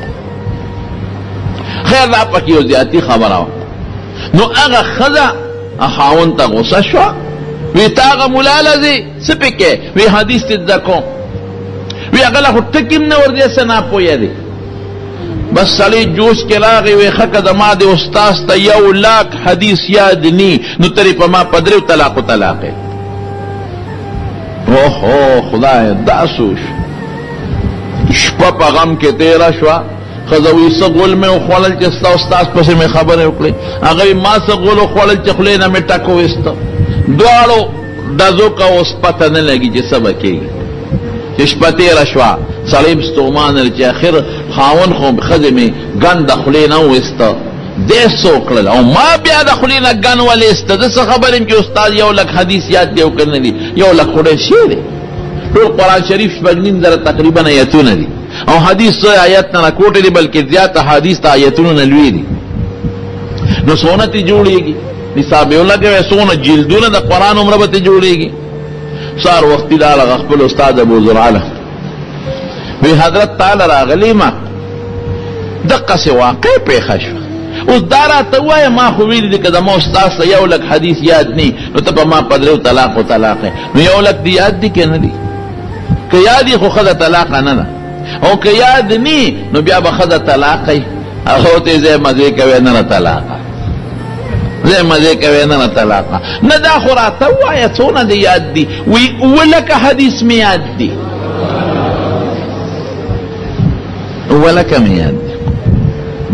خیر، دا پکې یو زیاتي خبره وه. نو هغه ښځه خاوند ته غوسه شوه، وی تا هغه ملا له ځې څه پې کوې؟ وی حدیث دې زده کوم. وی هغه له خو ټکي هم نه ورځي، څه ناپوهه دی. بس سړی جوش کې راغی، وی ښه که زما د استاد ته یو لاک حدیث یاد نی، نو ترې په ما په دریو طلاقو طلاق. اوهو خدای، دا څه وشو؟ شپه په غم کې تېره شوه. ښځه وایي څه غول مې وخوړل چې ستا استاد پسې مې خبرې وکړې. هغه وایي ما څه غول وخوړل چې خولې نه مې ټک وویسته. دواړو ډزو که اوس پته نه لګي چې څه به کېږي. چې شپه تېره شوه، سړی هم ستومانه دی چې اخر خاوند خو ښځې مې ګند د خولې نه وویسته، دی څه وکړل او ما بیا د خولې نه ګند ولې ایسته؟ زه څه خبر یم چې استاد یو لک حدیث یاد دی او که نه دی؟ یو لک خو ډېر شی دی. ټول قرآن شریف 6.5 زره تقریبا آیتونه دي، او حدیث څه آیت نه راکوټې دي، بلکې زیات احادیث د آیتونو نه لوی دي. نو څونه ترې جوړېږي؟ حساب یې ولګوی، څونه جلدونه د قرآن عمره به ترې جوړېږي. سهار وختي لاړه خپل استاد ابو زرعه له، وی حضرت تعالی راغلی ما دقسې واقع پېښه شوه، اوس دا راته ووایه، ما خو ویلي دي که زما استاد ته یو لک حدیث یاد نی، نو ته په ما په دریو طلاقو طلاق. نو یو لک دې یاد دي که نه دي؟ که یاد یې خو ښځه طلاقه نه ده، او که یاد نی نو بیا به ښځه طلاقه. هغه ورته ځای مزې کوې، نه نه طلاقه، ځای مزې کوې، نه نه طلاقه نه. دا خو راته ووایه څونه دې یاد دي؟ وی اووه لکه حدیث مې یاد دي، اووه لکه مې یاد دي.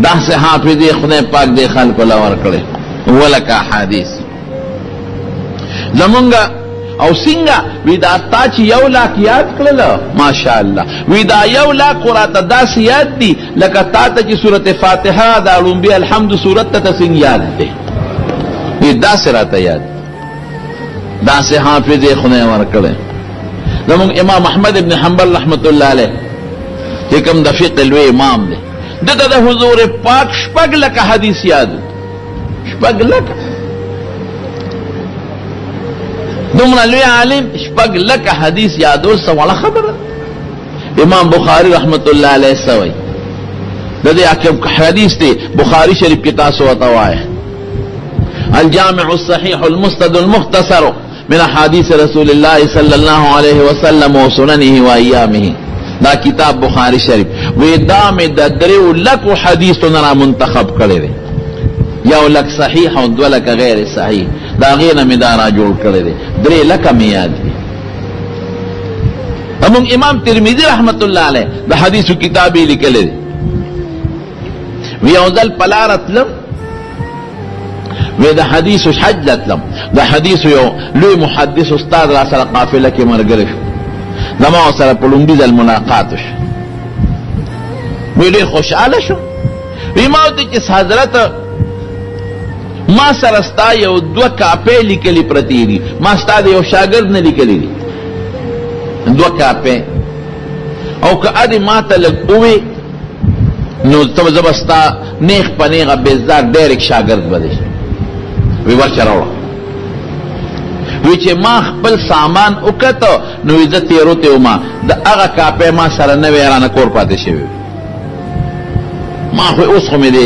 داسې حافظې خدای پاک دې خلکو له ورکړې، اووه لکه احادیث زمونږ. او څنګه وی دا تا چې یو لاک یاد کړل، ماشاءالله، وی دا یو لاک خو راته داسې یاد دي لکه تا ته چې سورت فاتحه دا ړومبی الحمد سورت ته څنګه یاد دی، وی داسې راته یاد. داسې حافظې خدای ورکړی. زمونږ امام احمد ابن حنبل رحمت الله علیه چې کوم د فقه لوی امام دی، ده ته د حضور پاک شپږ لکه حدیث یاد، شپږ لکه. دومره لوی عالم شپږ لکه حدیث یادول څه وړه خبره. امام بخاری رحمت الله علیه څه وایي؟ د دې حدیث دی بخاری شریف کې، تاسو ورته وایه الجامع الصحيح المسند المختصر من احاديث رسول الله صلى الله عليه وسلم وسننه وايامه، دا کتاب بخاری شریف، وی دا مې د دریو لکو حدیثو نه را منتخب کړی دی، یو لک صحیح او دوه لکه غیر صحیح، د هغې نه مې دا را جوړ کړی دی، 3 لکه مې یاد دي. زموږ امام ترمذي رحمت الله علیه د حدیثو کتاب یې لیکلی دی. وی یو ځل په لاره تلم، وی د حدیثو حج له تلم، د حدیثو یو لوی محدث استاد را سره قافله کې ملګری شو، زما ورسره په لومړي ځل ملاقات وشو. وی ډېر خوشحاله شو. وی ما ورته چې حضرت ما سره ستا یو دوه کاپۍ لیکلې پرتې دي، ما ستا د یو شاګرد نه لیکلې دي دوه کاپۍ، او که ادې ما ته لږ ووې نو ته زه به ستا نیغ په نیغه بېزدار ډایرکټ شاګرد به دی. وی ورشه راوړه. وی چې ما خپل سامان وکته، نو وی زه تېروتی وم، د هغه کاپۍ ما سره نه وې، رانه کور پاتې شوی. ما خو اوس خو مې دی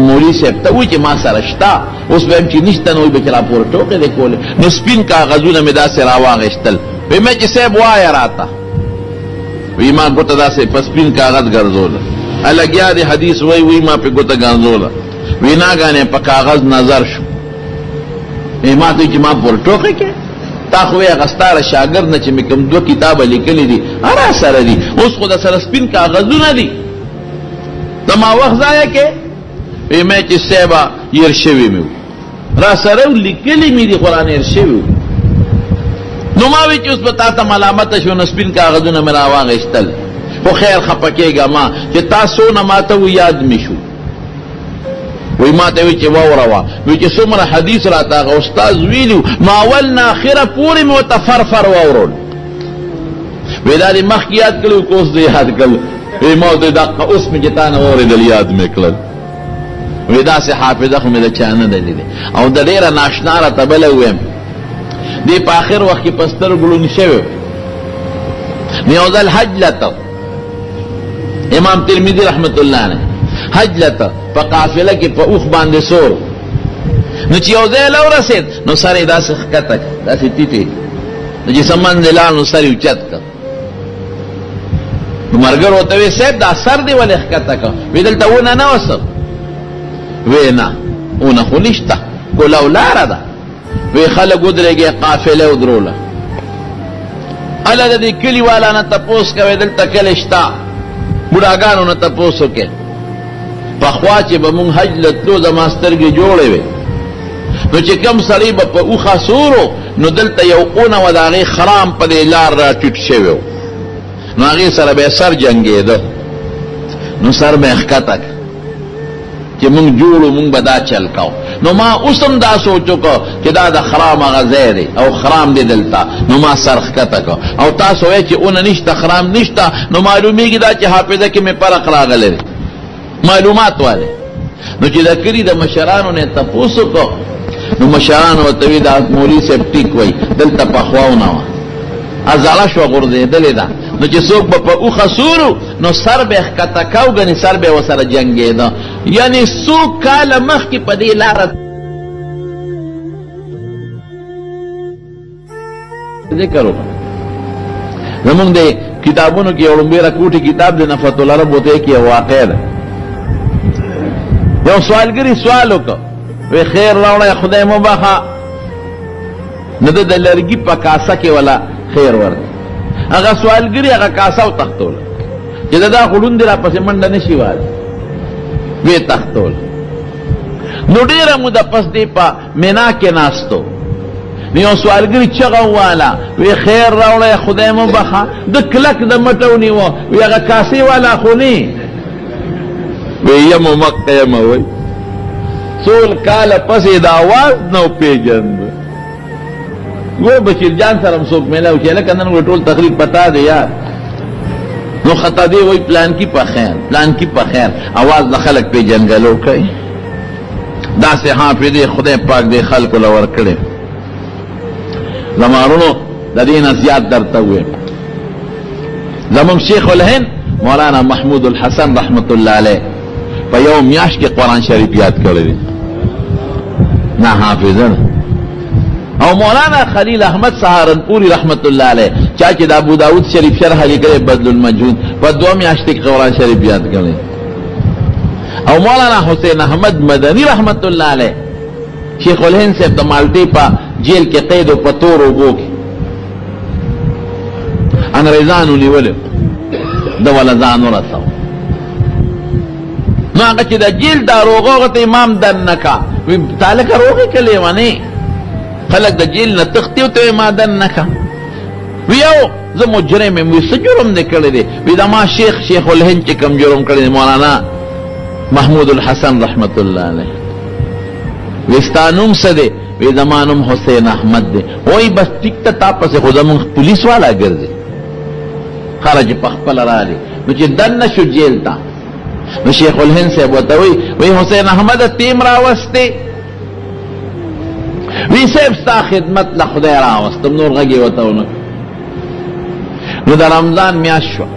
مولوي صاحب ته ووایي چې ما سره شته، اوس به هم چې نشته نو به چې راپورې ټوکې دې کولې. نو سپین کاغذونه مې داسې راواغېستل، وی مې چې صاحب وایه راته. وی ما ګوته داسې په سپین کاغذ ګرځوله، لګیا دی حدیث وای، وی ما په ګوته ګرځوله. وی ناګانې په کاغذ نظر شو، وی ما ته چې ما پورې ټوکې کې تا خو یې هغه ستا د شاګرد نه چې مې کوم دوه کتابه لیکلي دي را سره دي، اوس خو د سره سپین کاغذونه دي، زما وخت ضایع کې. وی مې چې صاحبه هېر شوي مې را سره لیکلي مې دي، خو رانه هېر شوي. نو ما وی چې اوس به تا ته ملامته شو، نو سپین کاغذونه مې راواغېستل. خو خیر خفه کېږه ما چې تا څونه ما ته یاد مې شو. وی ما ته وی چې واوره وا، وی چې څومره حدیث راته هغه استاد ویلي، نو اول نه اخره پورې مې ورته فر فر واورول. وی دا دې مخکې یاد کړي که اوس دې یاد کړل؟ وی ما ورته دقه اوس مې چې تا نه واورېدل یاد مې کړل. وی داسې حافظه خو مې د چا نه ده لیدلې. او د ډېره ناشنا راته بله ووایم، دی په آخر وخت کې په سترګو ړوند شوی. نو یو ځل حج لته امام ترمذي رحمت الله علیه حج لته په قافله کې په اوښ باندې سور، نو چې یو ځای له ورسېد نو سر یې داسې ښکته کړ، داسې ټیټې، نو چې څه منځ لاړ نو سر یې اوچت کړ. نو ملګرو ورته ویې صاحب دا سر دې ولې ښکته کړ؟ وی دلته ونه نه وه څه؟ وی نه ونه خو نشته، کولاو لاره ده. وی خلک ودرېږئ، قافله ودروله. هله د دې کلي والا نه تپوس کوئ دلته کلی شته، بوډاګانو نه تپوس وکړئ. پخوا چې به مونږ حج له تلو زما سترګې جوړې وې، نو چې کوم سړی به په اوښه سور و نو دلته یو اونه وه د هغې خرام په دې لار را ټیټ شوی و، نو هغې سره به یې سر جنګېده، نو سر به یې ښکته کړ. چې مونږ جوړو مونږ به دا چل کاو. نو ما اوس هم دا سوچ وکړ چې دا د خرام هغه ځای دی او خرام دی دلته، نو ما سر ښکته کړ. او تاسو وایئ چې اونه نشته خرام نشته، نو معلومیږي دا چې حافظه کې مې فرق راغلی دی، معلومات والے. نو چې د کلي د مشرانو نه تپوس وکړو نو مشرانو ورته وی دا مولوي صاحب ټیک وایي دلته پخوا ونه وه، ازړه شوه غورځېدلې ده. نو چې څوک به په اوښه سور نو سر به ښکته کاو، ګنې سر به ورسره جنګېده. یعنې څو کاله مخکې په دې لاره ذکر وکړه. زمونږ د کتابونو کې یو ړومبی رکوټي کتاب دی نفرت العرب ورته کې یو واقعه ده. یو سوالګري سوال وکړ، وی خیر راوړی خدای مو بخښه. نو ده د لرګي په کاسه کې ولا خیر ورکړ. هغه سوالګري هغه کاسه وتښتوله چې دا خو ړوند دی راپسې منډه نه شي وهلی، ویې تښتوله. نو ډېره موده پس دی په مینا کې ناستو، نو یو سوالګري چغه وواله وی خیر راوړی خدای مو بخښه. ده کلک د مټه ونیوه، وی هغه کاسې والا خو نه وی یم مکه یم. وی څول کاله پس یې د اواز نه وپېژند. ګور بشیر جان سره هم څوک میلاو چې لکه نن ټول تقریر پتا دی یار. نو خطا دی وای پلان کی په خیر، پلان کی په خیر، اواز د خلک پیژنګلو کوي. داسې حافظ خدای پاک دې خلکو له ورکړي. زما وروڼو د دې نه زیات درته ووایم، زموږ شیخ الهند مولانا محمود الحسن رحمت الله علیه په یو میاشت کې قرآن شریف یاد کړی دی، نه حافظه ده. او مولانا خلیل احمد سهارنپوری رحمت الله علیه چا چې د ابو داود شریف شرح لیکلی بدل المجهود، په دوه میاشتې کې قرآن شریف یاد کړی. او مولانا حسین احمد مدني رحمت الله علیه شیخ الهند صاحب د مالټې په جیل کې قید او په تورو اوبو کې انګریزانو نیولی د ولا ځان ورساوه. نو هغه چې د جیل داروغه هغه ته امام دننه کا، وی تا لکه روغې که لیونی خلک د جیل نه تښتي او ته ما دننه کا. وی او زه مجرم یم. وی څه جرم دې کړی دی؟ وی دا ما شیخ شیخ الهند چې کوم جرم کړی دی مولانا محمود الحسن رحمت الله علیه. وی ستا نوم څه دی؟ وی زما نوم حسین احمد دی. وای بس ټیک ته تا پسې خو زمونږ پولیس والا ګرځي. خرج په خپله راغی، نو چې دننه شو جیل ته نو شیخ الهند صاحب ورته وایي، وایي حسین احمد تیم راوستې؟ وی صاحب ستا خدمت له خدای راوستم. نور غږ یې ورته ونه. نو د رمضان میاشت شوه،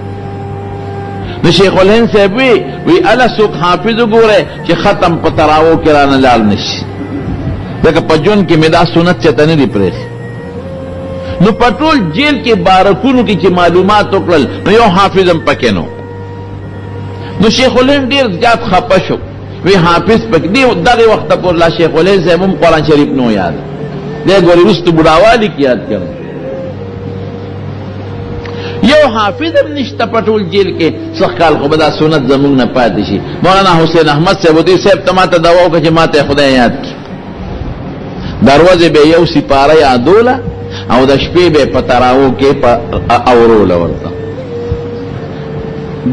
نو شیخ الهند صاحب وی وی اله څوک حافظ وګوره چې ختم په تراوو کې رانه لاړ نه شي، ځکه په ژوند کې مې دا سنت چېرته نه دی پرېښی. نو په ټول جیل کې بارکونو کې چې معلومات وکړل نو یو حافظ هم پکې نو. نو شیخ الهند ډېر زیات خپه شو، وی حافظ پکې دی. دغه وخت پورې لا شیخ الهند صاحب هم قرآن شریف نو یاد دی، ګورې وروسته بوډاوالي کې یاد کړ. یو حافظ هم نشته په ټول جیل کې، سږ کال خو به دا سنت زموږ نه پاتې شي. مولانا حسین احمد صاحب دې صاحب ته ماته دوا وکړه چې ماته خدای یاد کړي. دروازې به یو سپاره یادوله او د شپې به په تراوو کې په اوروله ورته.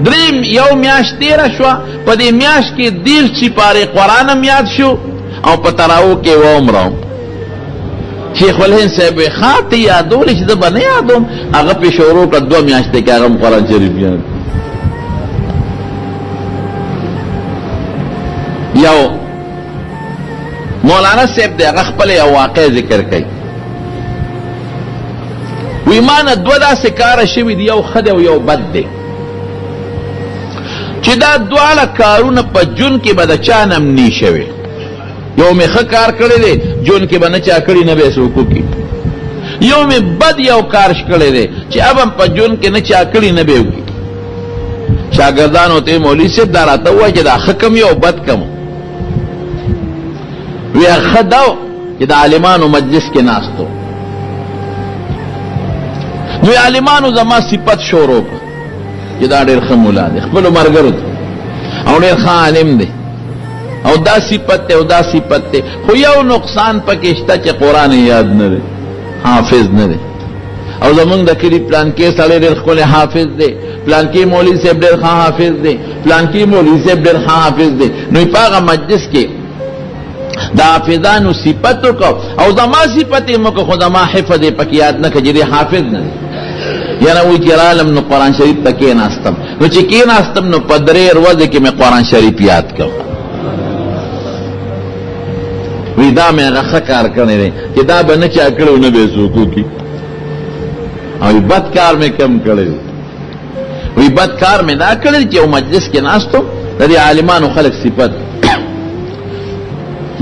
درې یو میاشت تېره شوه، په دې میاشت کې 30 سپارې قرآن هم یاد شو او په تراوو کې ومرم. شیخ الهند صاحب وی ښه ته یادولې چې زه به نه یادوم، هغه پې شروع کړه 2 میاشتې کې هغه هم قرآن شریف یاد. یو مولانا صاحب دی هغه خپله یو واقع ذکر کوي، وی ما نه دوه داسې کاره شوي دي، یو ښه دی او یو بد دی، چې دا دواړه کارونه په ژوند کې به د چا نه هم نی شوی. یو مې ښه کار کړی دی ژوند کې به نه چا کړي نه به یې څوک وکړي، یو مې بد یو کار کړی دی چې اب هم په ژوند کې نه چا کړي نه به یې وکړي. شاګردانو ته مولوي صاحب دا راته ووایه چې دا ښه کوم یو بد کوم؟ وی ښه دا چې د عالمانو مجلس کې ناست و، نو عالمانو زما صفت شروع کړ چې دا ډېر ښه مولا دی، خپلو ملګرو ته، او ډېر ښه عالم دی، او دا صفت دی او دا صفت دی، خو یو نقصان پکې شته چې قرآن یې یاد نه دی، حافظ نه دی. او زمونږ د کلي پلانکې سړی ډېر ښکلی حافظ دی، پلانکې مولوي صاحب ډېر ښه حافظ دی، پلانکې مولوي صاحب ډېر ښه حافظ دی. نو په هغه مجلس کې د حافظانو صفت وکړو او زما صفت یې وکړو، خو زما حفظ یې پکې یاد نه کړ چې دی حافظ نه دی. یاره وایي چې رالم نو قرآن شریف ته کېناستم، نو چې کېناستم نو په 3 ورځې کې مې قرآن شریف یاد کړ. وی دا مې هغه ښه کار کړی دی چې دا به نه چا کړی او نه به یې څوک وکړي. او بد کار مې کم کړی دی، وی بد کار مې دا کړی چې یو مجلس کې ناست وم، د دې عالمانو خلک صفت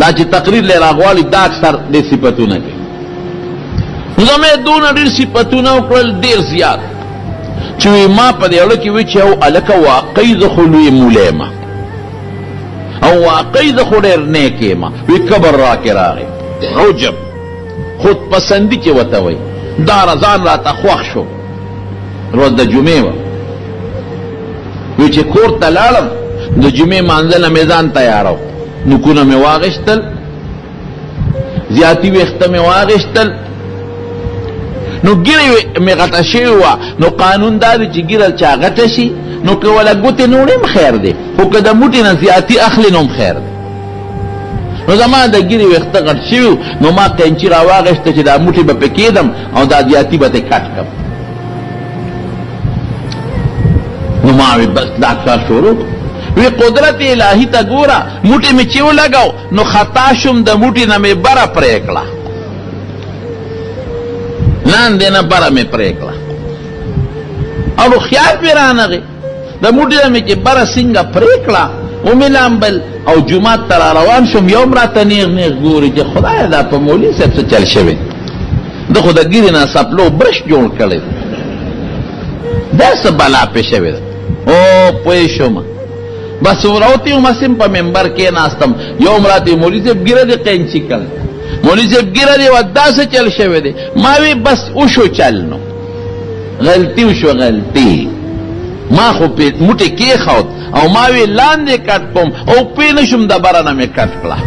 دا چې تقریر له راغواړي دا اکثر دې صفتونه کوي. نو زما یې دونه ډېر صفتونه وکړل، ډېر زیات، چې وی ما په دې اړه کې وی چې او هلکه واقعي زه خو لوی مولی یم او واقعي زه خو ډېر نیک یم. وی کبر راکې راغی، عجب خود پسندي چې ورته وایي، دا ځان راته خوښ شو. ورځ د جمعې وه، وی چې کور ته لاړم د جمعې مانځه له مې ځان تیارو، نوکونه مې واغېستل، زیاتي ویښته مې واغېستل، نو ږیره مې غټه شوې وه. نو قانون دا دی چې ږیره چا غټه شي نو که وله ګوتې نوړې هم خیر دی، خو که د موټې نه زیاتي اخلي نو هم خیر دی. نو زما د ږیرې ویښته غټ شوي، نو ما قینچي راواغېسته چې دا موټې به پرې کېدم او دا زیاتي به ترې کټ کړم. نو ما وی بس دا کار شروع. وی قدرت الهی ته ګوره، موټې مې چې ولګاو نو خطا شوم، د موټې نه مې بره پرې کړه، لاندې نه بره مې پرې کړه، او خیال پې رانغی. د موټي نه مې چې بره څنګه پرې کړه ومې لامبل او جومات ته را روان شوم. یو هم راته نیغ نیغ ګوري چې خدایه دا په مولوي صاحب څه چل شوی، ده خو د ږیرې نه سپلو برش جوړ کړی دی، دا څه بلا پې شوې ده. او پوه شوم، بس وروتی وم، هسې په منبر کېناستم. یو هم راته مولوي صاحب ږیره دې قینچي کړې، مولوي صاحب ږیره دې وه دا څه چل شوی دی؟ ما وی بس وشو چل، نو غلطي وشو غلطي. ما خو په موټی کېښود او ما وی لاندې کټ کوم او پوه نه شوم، د بره نه مې کټ کړه.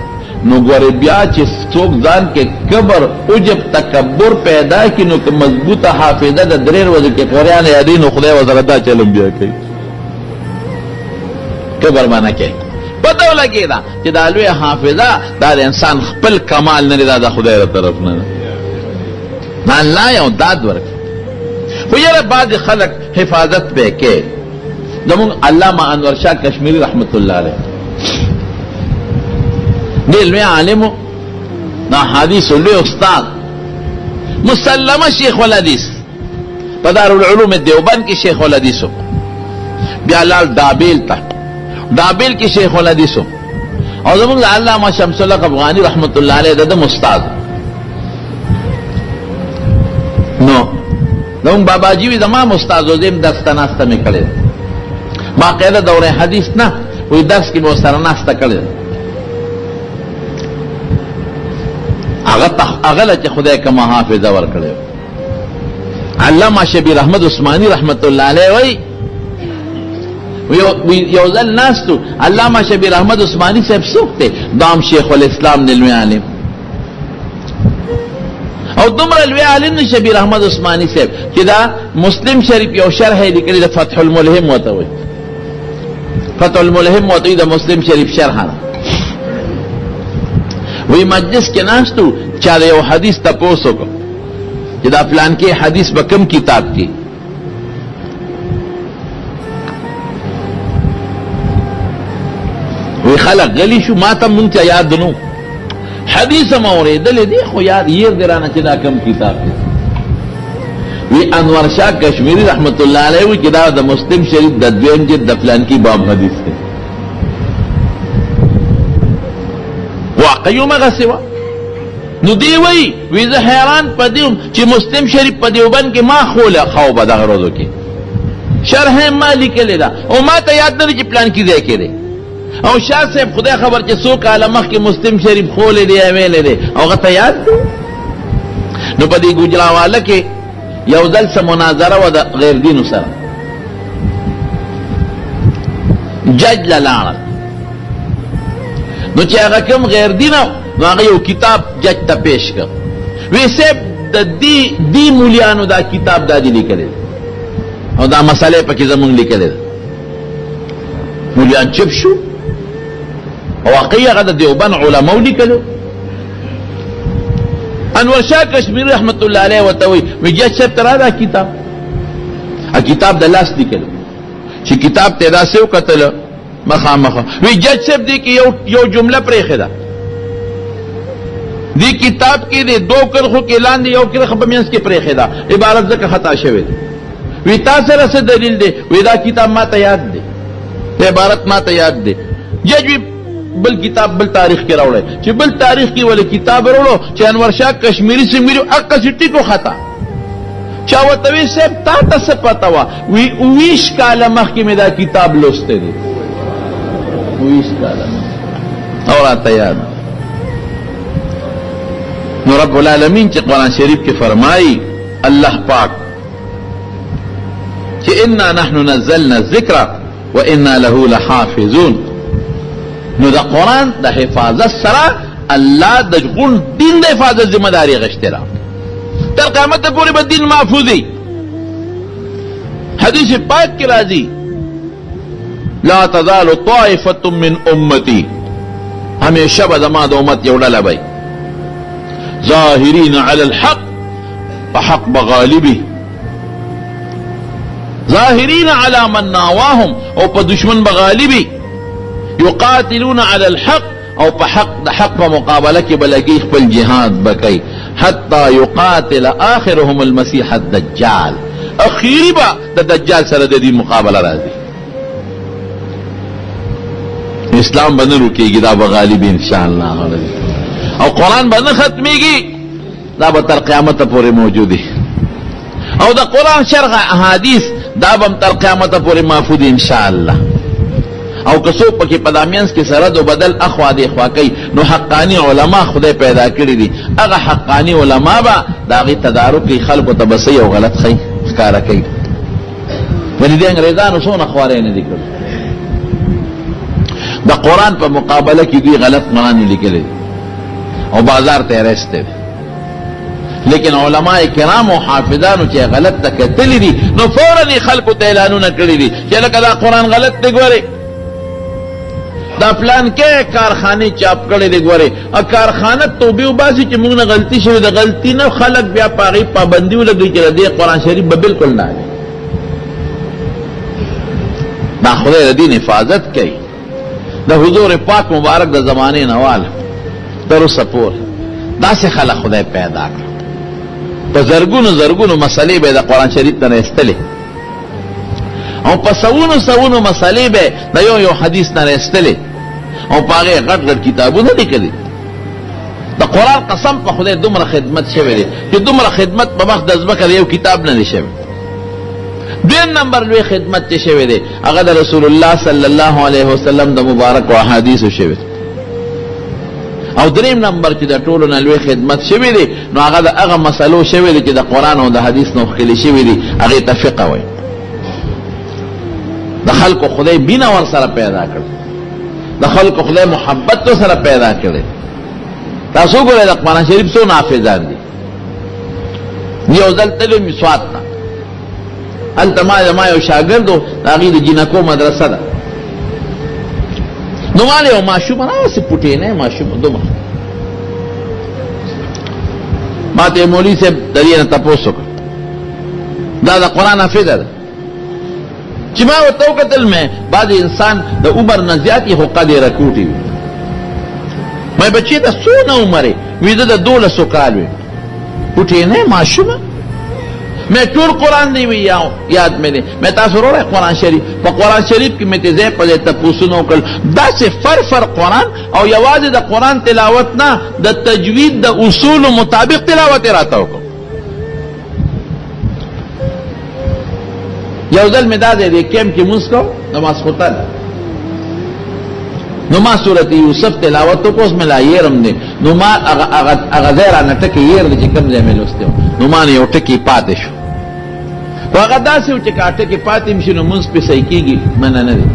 نو ګورې بیا چې څوک ځان کې کبر عجب تکبر پیدا کړي، نو که مضبوطه حافظه د 3 ورځو کې قرآن یادوي نو خدای ورسره دا چلم بیا کوي، کبر به نه کوي. پته ولګېده چې دا لویه حافظه دا د انسان خپل کمال نه دی، دا د خدای له طرف نه ده، دا الله یو داد ورکړي. خو یاره بعضې خلک حفاظت به کوي. زموږ علامه انور شاه کشمیری رحمت الله علیه ډېر لوی عالم و، د احادیثو لوی استاد، مسلمه شیخ الحدیث په دارالعلوم دیوبند کې شیخ الحدیث و. بیا لاړ دابیل ته، دابیل کې شیخ الحدیث او زموږ د علامه شمس الله افغاني رحمت الله علیه د استاد. نو زموږ بابا جی وی زما استاد او زم درس ته ناسته مې کړې، باقاعده دوره حدیث نه وی، درس کې مو سره ناسته کړې. هغه له چې خدای کومه حافظه ورکړې. علامه شبیر احمد عثماني رحمت الله علیه وایي یو ځل ناستو، علامه شبیر احمد عثماني صاحب څوک دی؟ دام شیخ الاسلام دی، لوی عالم او دومره لوی عالم دی شبیر احمد عثماني صاحب چې دا مسلم شریف یو شرح یې لیکلی د فتح الملهم ورته وایي، فتح الملهم ورته د مسلم شریف شرح ده. وی مجلس کې ناستو، چا د یو حدیث تپوس وکړو چې دا پلان کې حدیث به کم کتاب کې؟ وی خلق غلی شو، ما ته مونږ ته یاد نو، حدیث ما اورېدلې دی خو یاد یې دی رانه چې دا کم کتاب دی. وی انور شاه کشمیری رحمت الله علیه وی چې دا د مسلم شریف د دویم جلد د فلان کې باب حدیث دی. واقعي مغه سوا نو دی وی وی زه حیران پدیم چې مسلم شریف په دیوبند کې ما خوله خو به دغه ورځو کې شرح ما لیکلې ده او ما ته یاد نه چې پلان کې ځای کې دی، او شاه صاحب خدای خبر چې څو کاله مخکې مسلم شریف خولې دی ویلې دی او هغه ته یاد دی. نو په دې ګوجراواله کې یو ځل څه مناظره وه د غیر دینو سره، جج له لاړل. نو چې هغه کوم غیر دینه، نو هغه یو کتاب جج ته پیش کړ، وی صاحب د دې دی مولیانو دا کتاب دا دی لیکلی او دا مسئله پکې زمونږ لیکلې ده. مولیان چپ شو، او واقعي هغه د دیوبند علماو لیکلو. انور شاه کشمیری رحمت الله علیه ورته وایي، وی جج صاحب ته را دا کتاب، کتاب د لاس لیکلو، چې کتاب ته داسې وکتل مخامخ، وی جج صاحب دې کې یو یو جمله پرېښې ده، دې کتاب کې دې دوه کرښو کې لاندې یو کرښه په منځ کې پرېښې ده، عبارت ځکه خطا شوې ده. وی تا سره څه دلیل دی؟ وی دا کتاب ما ته یاد دی، عبارت ما ته یاد دی. جج وی بل کتاب بل تاریخ کې راوړی، چې بل تاریخ کې ولې کتاب راوړو چې انور شاه کشمیری څنګه ویلو هغسې ټیکو خطا. چا ورته وی صاحب تا ته څه پته وه؟ وی 22 کاله مخکې مې دا کتاب لوستی دی، 22 کاله او راته یاد. نو رب العالمین چې قرآن شریف کې فرمایي الله پاک چې انا نحن نزلنا الذکر وانا له لحافظون، نو د قرآن د حفاظت سره الله د غون دین د حفاظت ذمہ داری غشته ده، تر قیامت پورې به دین محفوظ وي. حدیث پاک کې راځي لا تزال طائفه من امتی، همیشه به زما د امت یو ډله وي ظاهرین علی الحق، په حق به غالبي، ظاهرین علی من ناواهم، او په دشمن به غالبي، یقاتلون علی الحق، او په حق د حق په مقابله کې به لګي خپل جهاد به کوي، حتی یقاتل آخرهم المسیح الدجال، اخیری به د دجال سره د دې مقابله راځي. اسلام به نه رکېږي، دا به غالب ان شاء الله، او قرآن به نه ختمېږي، دا به تر قیامت پورې موجود وي، او د قرآن شرح احادیث دا به هم تر قیامت پورې محفوظ ان شاء الله. او که څوک پکې په دا منځ کې سره د بدل اخوا دې خوا کوي، نو حقاني علما خدای پیدا کړي دي، هغه حقاني علما به د هغې تدارک کوي، خلکو ته به صحیح او غلط ښیي ښکاره کوي. ولې دې انګریزانو څونه خوارۍ نه دي کړې د قرآن په مقابله کې، دوی غلط قرآن لیکلی او بازار ته یې راایستی دی، لیکن علماء کرام او حافظانو چې غلط ته کتلي دي، نو فوراً یې خلکو ته اعلانونه کړي دي چې لکه دا قرآن غلط دی، ګورئ دا پلان کې کارخانې چاپ کړی دی، ګورئ کارخانه توبې وباسي چې موږ نه غلطي شوې ده. غلطي نه، خلک بیا په هغې پابندي ولګوي چې د دې قرآن شریف به بالکل نه دی. دا خدای د دین حفاظت کوي. د حضور پاک مبارک د زمانې نه واله تر اوسه پورې داسې خلک خدای پیدا کړ، په زرګونو زرګونو مسلې به د قرآن شریف نه ایستلې. او په سوونو سوونو مسلې به د یو یو حدیث نه راایستلې او په هغې غټ غټ کتابونه لیکلي. د قرآن قسم په خدای دومره خدمت شوی دی چې دومره خدمت په مخ د ځمکه د یو کتاب نه دی شوی. دویم نمبر لوی خدمت چې شوی دی هغه د رسول الله صلی الله علیه وسلم د مبارکو احادیثو شوی دی. او دریم نمبر چې د ټولو نه لوی خدمت شوی دی نو هغه د هغه مسلو شوی دی چې د قرآن او د حدیث نه ښکلي شوي دي، هغې ته فقه وایي. د خلکو خدای مینه ورسره پیدا کړ، د خلکو خدای محبت ورسره پیدا کړی. تاسو وګورئ د قرآن شریف څو نافذان دي. یو ځل تللی مې سوات ته، هلته ما زما یو شاګرد و، د هغې د جینکو مدرسه ده. نو ما له یو ماشوم راوسې، پوټې نه ماشوم دومره، ما ته مولوي صاحب د دې نه تپوس وکړ، دا د قرآن حافظه ده. چې ما ورته وکتل مې بعضې انسان د عمر نه زیات یې خو قد یې رکوټي وي. مې بچې ته څونه عمر یې؟ وي زه د 12 کال وي. پوټې نه ماشومه مې ټول قرآن دی وی یاد مې دی. مې تاسو وروړی قرآن شریف، په قرآن شریف کې مې ته ځای په ځای تپوسونه وکړل، داسې فر فر قرآن، او یوازې د قرآن تلاوت نه، د تجوید د اصولو مطابق تلاوت یې راته وکړ. یو ځل مې دا ځای دی کیمپ کې مونځ کوم د ماسخوتن، نو ما سورت یوسف تلاوت وکړ، اوس مې لا یېرم دی. نو ما هغه ځای رانه ټکی یېر دی چې کوم ځای مې لوستی و، نو ما نه یو ټکی پاتې شو. خو هغه داسې و چې که ټکی پاتې هم شي نو مونځ پرې صحیح کېږي، منع نه دی.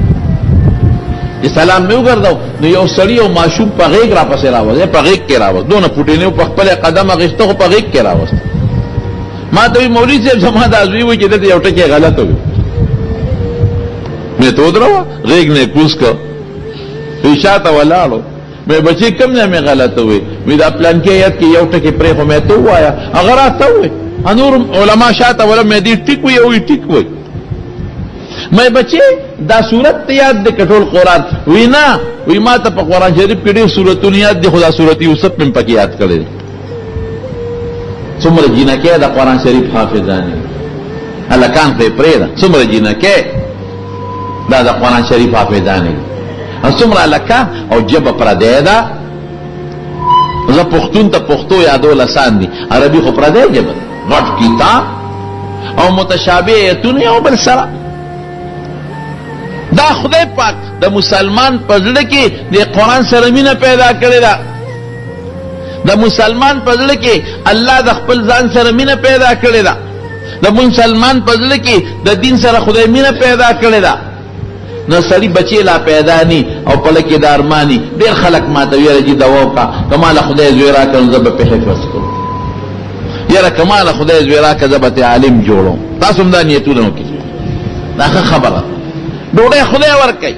چې سلام مې وګرځاو نو یو سړي یو ماشوم په غېږ راپسې راوست، په غېږ کې راوست، دونه پوټې نه په خپله قدم اخیسته خو په غېږ کې راوست. ما ته وی مولوي صاحب زما دا زوی وایي چې دلته یو ټکی غلط وي. مې ته ودروه، غېږ نه یې کوز کړ، وی شاته ولاړو. مې بچی کوم ځای مې غلط وي؟ وی دا پلانکې آیت کې یو ټکی پرې خو مې ته ووایه. هغه راته ووایي، نور علما شاته ولاړ، مې دې ټیک وي او ټیک وي. مې بچی دا سورت ته یاد دی که ټول قرآن؟ وی نه، وی ما ته په قرآن شریف کې ډېر سورتونه یاد دي، خو دا سورت یوسف مې پکې یاد کړی دی. څومره جینکۍ د قرآن شریف حافظان دي، هلکان خو یې پرېږده، څومره جینکۍ دا د قرآن شریف حافظان دي او څومره هلکان، او ژبه پردی ده. زه پښتون ته پښتو یادول اسان دي، عربي خو پردی ژبه ده، غټ کتاب او متشابه ایتونه یو بل سره. دا خدای پاک د مسلمان په زړه کې د قرآن سره مینه پیدا کړې ده. د مسلمان په زړه کې الله د خپل ځان سره مینه پیدا کړې ده. د مسلمان په زړه کې د دین سره خدای مینه پیدا کړې ده. نو سړی بچی لا پیدا نی او په لکه د ارمانی. ډېر خلک ماته ویل چې دوا وکړه که ما له خدای زوی راکړ نو زه به پې حفظ کړم، یاره که ما له خدای زوی راکړ زه به ترې عالم جوړوم. تاسو هم دا نیتونه وکړئ، دا ښه خبره. ډوډۍ خدای ورکوي،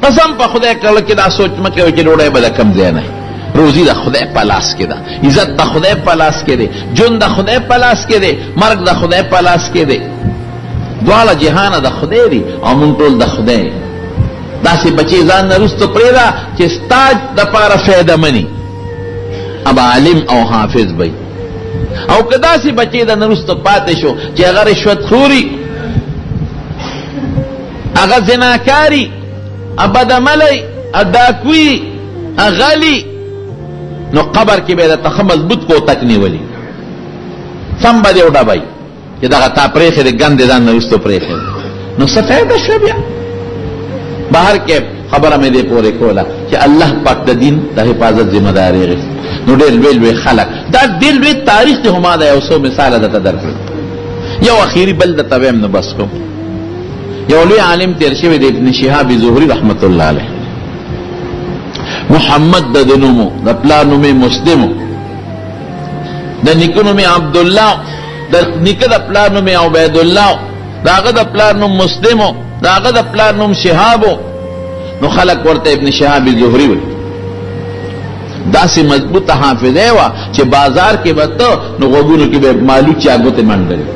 قسم په خدای کړل کې دا سوچ مه کوئ چې ډوډۍ به د کوم ځای نه، روزي د خدای په لاس کې ده، عزت د خدای په لاس کې دی، ژوند د خدای په لاس کې دی، مرګ د خدای په لاس کې دی، دواړه جهانه د خدای دي او مونږ ټول د خدای. داسې بچې ځان نه وروسته پرېږده چې ستا دپاره فایده مني، اب عالم او حافظ به. او که داسې بچې د نه وروسته پاتې شو چې هغه رشوتخوري، هغه زناکاری، بدعملی، ډاکوي، غلی، نو قبر کې به درته ښه مضبوط کوتک نیولي، سم به دې وډبوي چې دغه تا پرېښی دی، ګند یې ځان نه وروسته پرېښی دی، نو څه فایده شوه بیا؟ بهر کې خبره مې دې پورې کوله چې الله پاک د دین د حفاظت ذمه داري اخیستې. نو ډېر لوی لوی خلک، دا ډېر لوی تاریخ دی، خو ما دا یو څو مثاله درته درکړل. یو اخیري بل درته وایم نو بس کوم. یو لوی عالم تیر شوی دی، ابن شهاب زهري رحمت الله علیه، محمد د ده نوم و، د پلار نوم یې مسلم و، د نیکه نوم یې عبدالله، د نیکه د پلار نوم یې عبیدالله، د هغه د پلار نوم مسلم و، د هغه د پلار نوم شهاب و. نو خلک ورته ابن شهاب زهري وایي. داسې مضبوطه حافظه وه چې بازار کې به ته نو غوږونو کې به مالوچ یا ګوتې منډلې.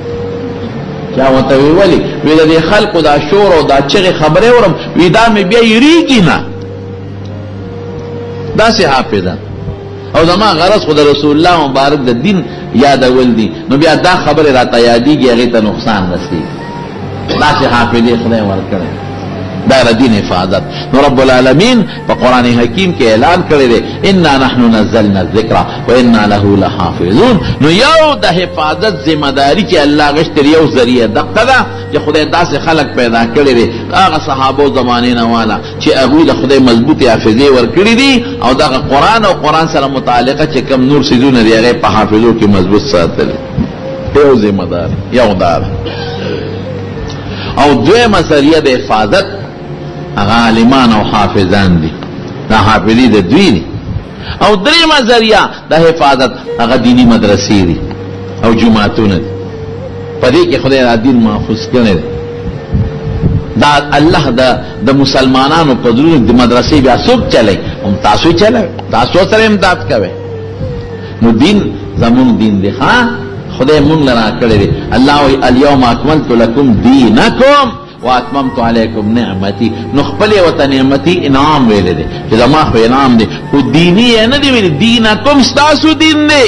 چا ورته وی ولې؟ وی د دې خلکو دا شور او دا چغې خبرې اورم، وی دا مې بیا یریږي نه. داسې حافظه. او زما غرض خو د رسول الله مبارک د دین یادول دي، نو بیا دا خبرې راته یادېږي، هغې ته نقصان رسېږي. داسې حافظې خدای ورکړی، دا د دین حفاظت. نو رب العالمین په قرآن حکیم کې اعلان کړی دی، انا نحن نزلنا الذکر وانا له لحافظون. نو یو د حفاظت ذمہ داری چې الله غشتر، یو ذریعہ دقه ده چې خدای داسې خلک پیدا کړی دی، هغه صحابو زمانې نه والا چې هغوی د خدای مضبوطې حافظې ورکړي دي، او دغه قرآن او قرآن سره متعلقه چې کوم نور څیزونه دي هغه په حافظو کې مضبوط ساتلی. یو ذمہ دار یو دار. او دویمه ذریعه د حفاظت هغه عالمان او حافظان دي، دا حافظې د دوی دي. او دریمه ذریعه د حفاظت هغه دیني مدرسې دي او جوماتونه دي. په دې کې خدای دا دین محفوظ کړی دی. دا الله د مسلمانانو په زړونو د مدرسې بیا څوک چلی؟ هم تاسو چلوئ، تاسو سره امداد کوئ. نو دین زمونږ دین دی، ښه خدای مونږ له راکړی دی. الله وایي الیوم اکملت لکم دینکم واتممت علیکم نعمتي. نو خپلې ورته نعمتي انعام ویلی دی چې زما خو انعام دی، خو دیني یې نه دی ویلی. دینکم ستاسو دین دی.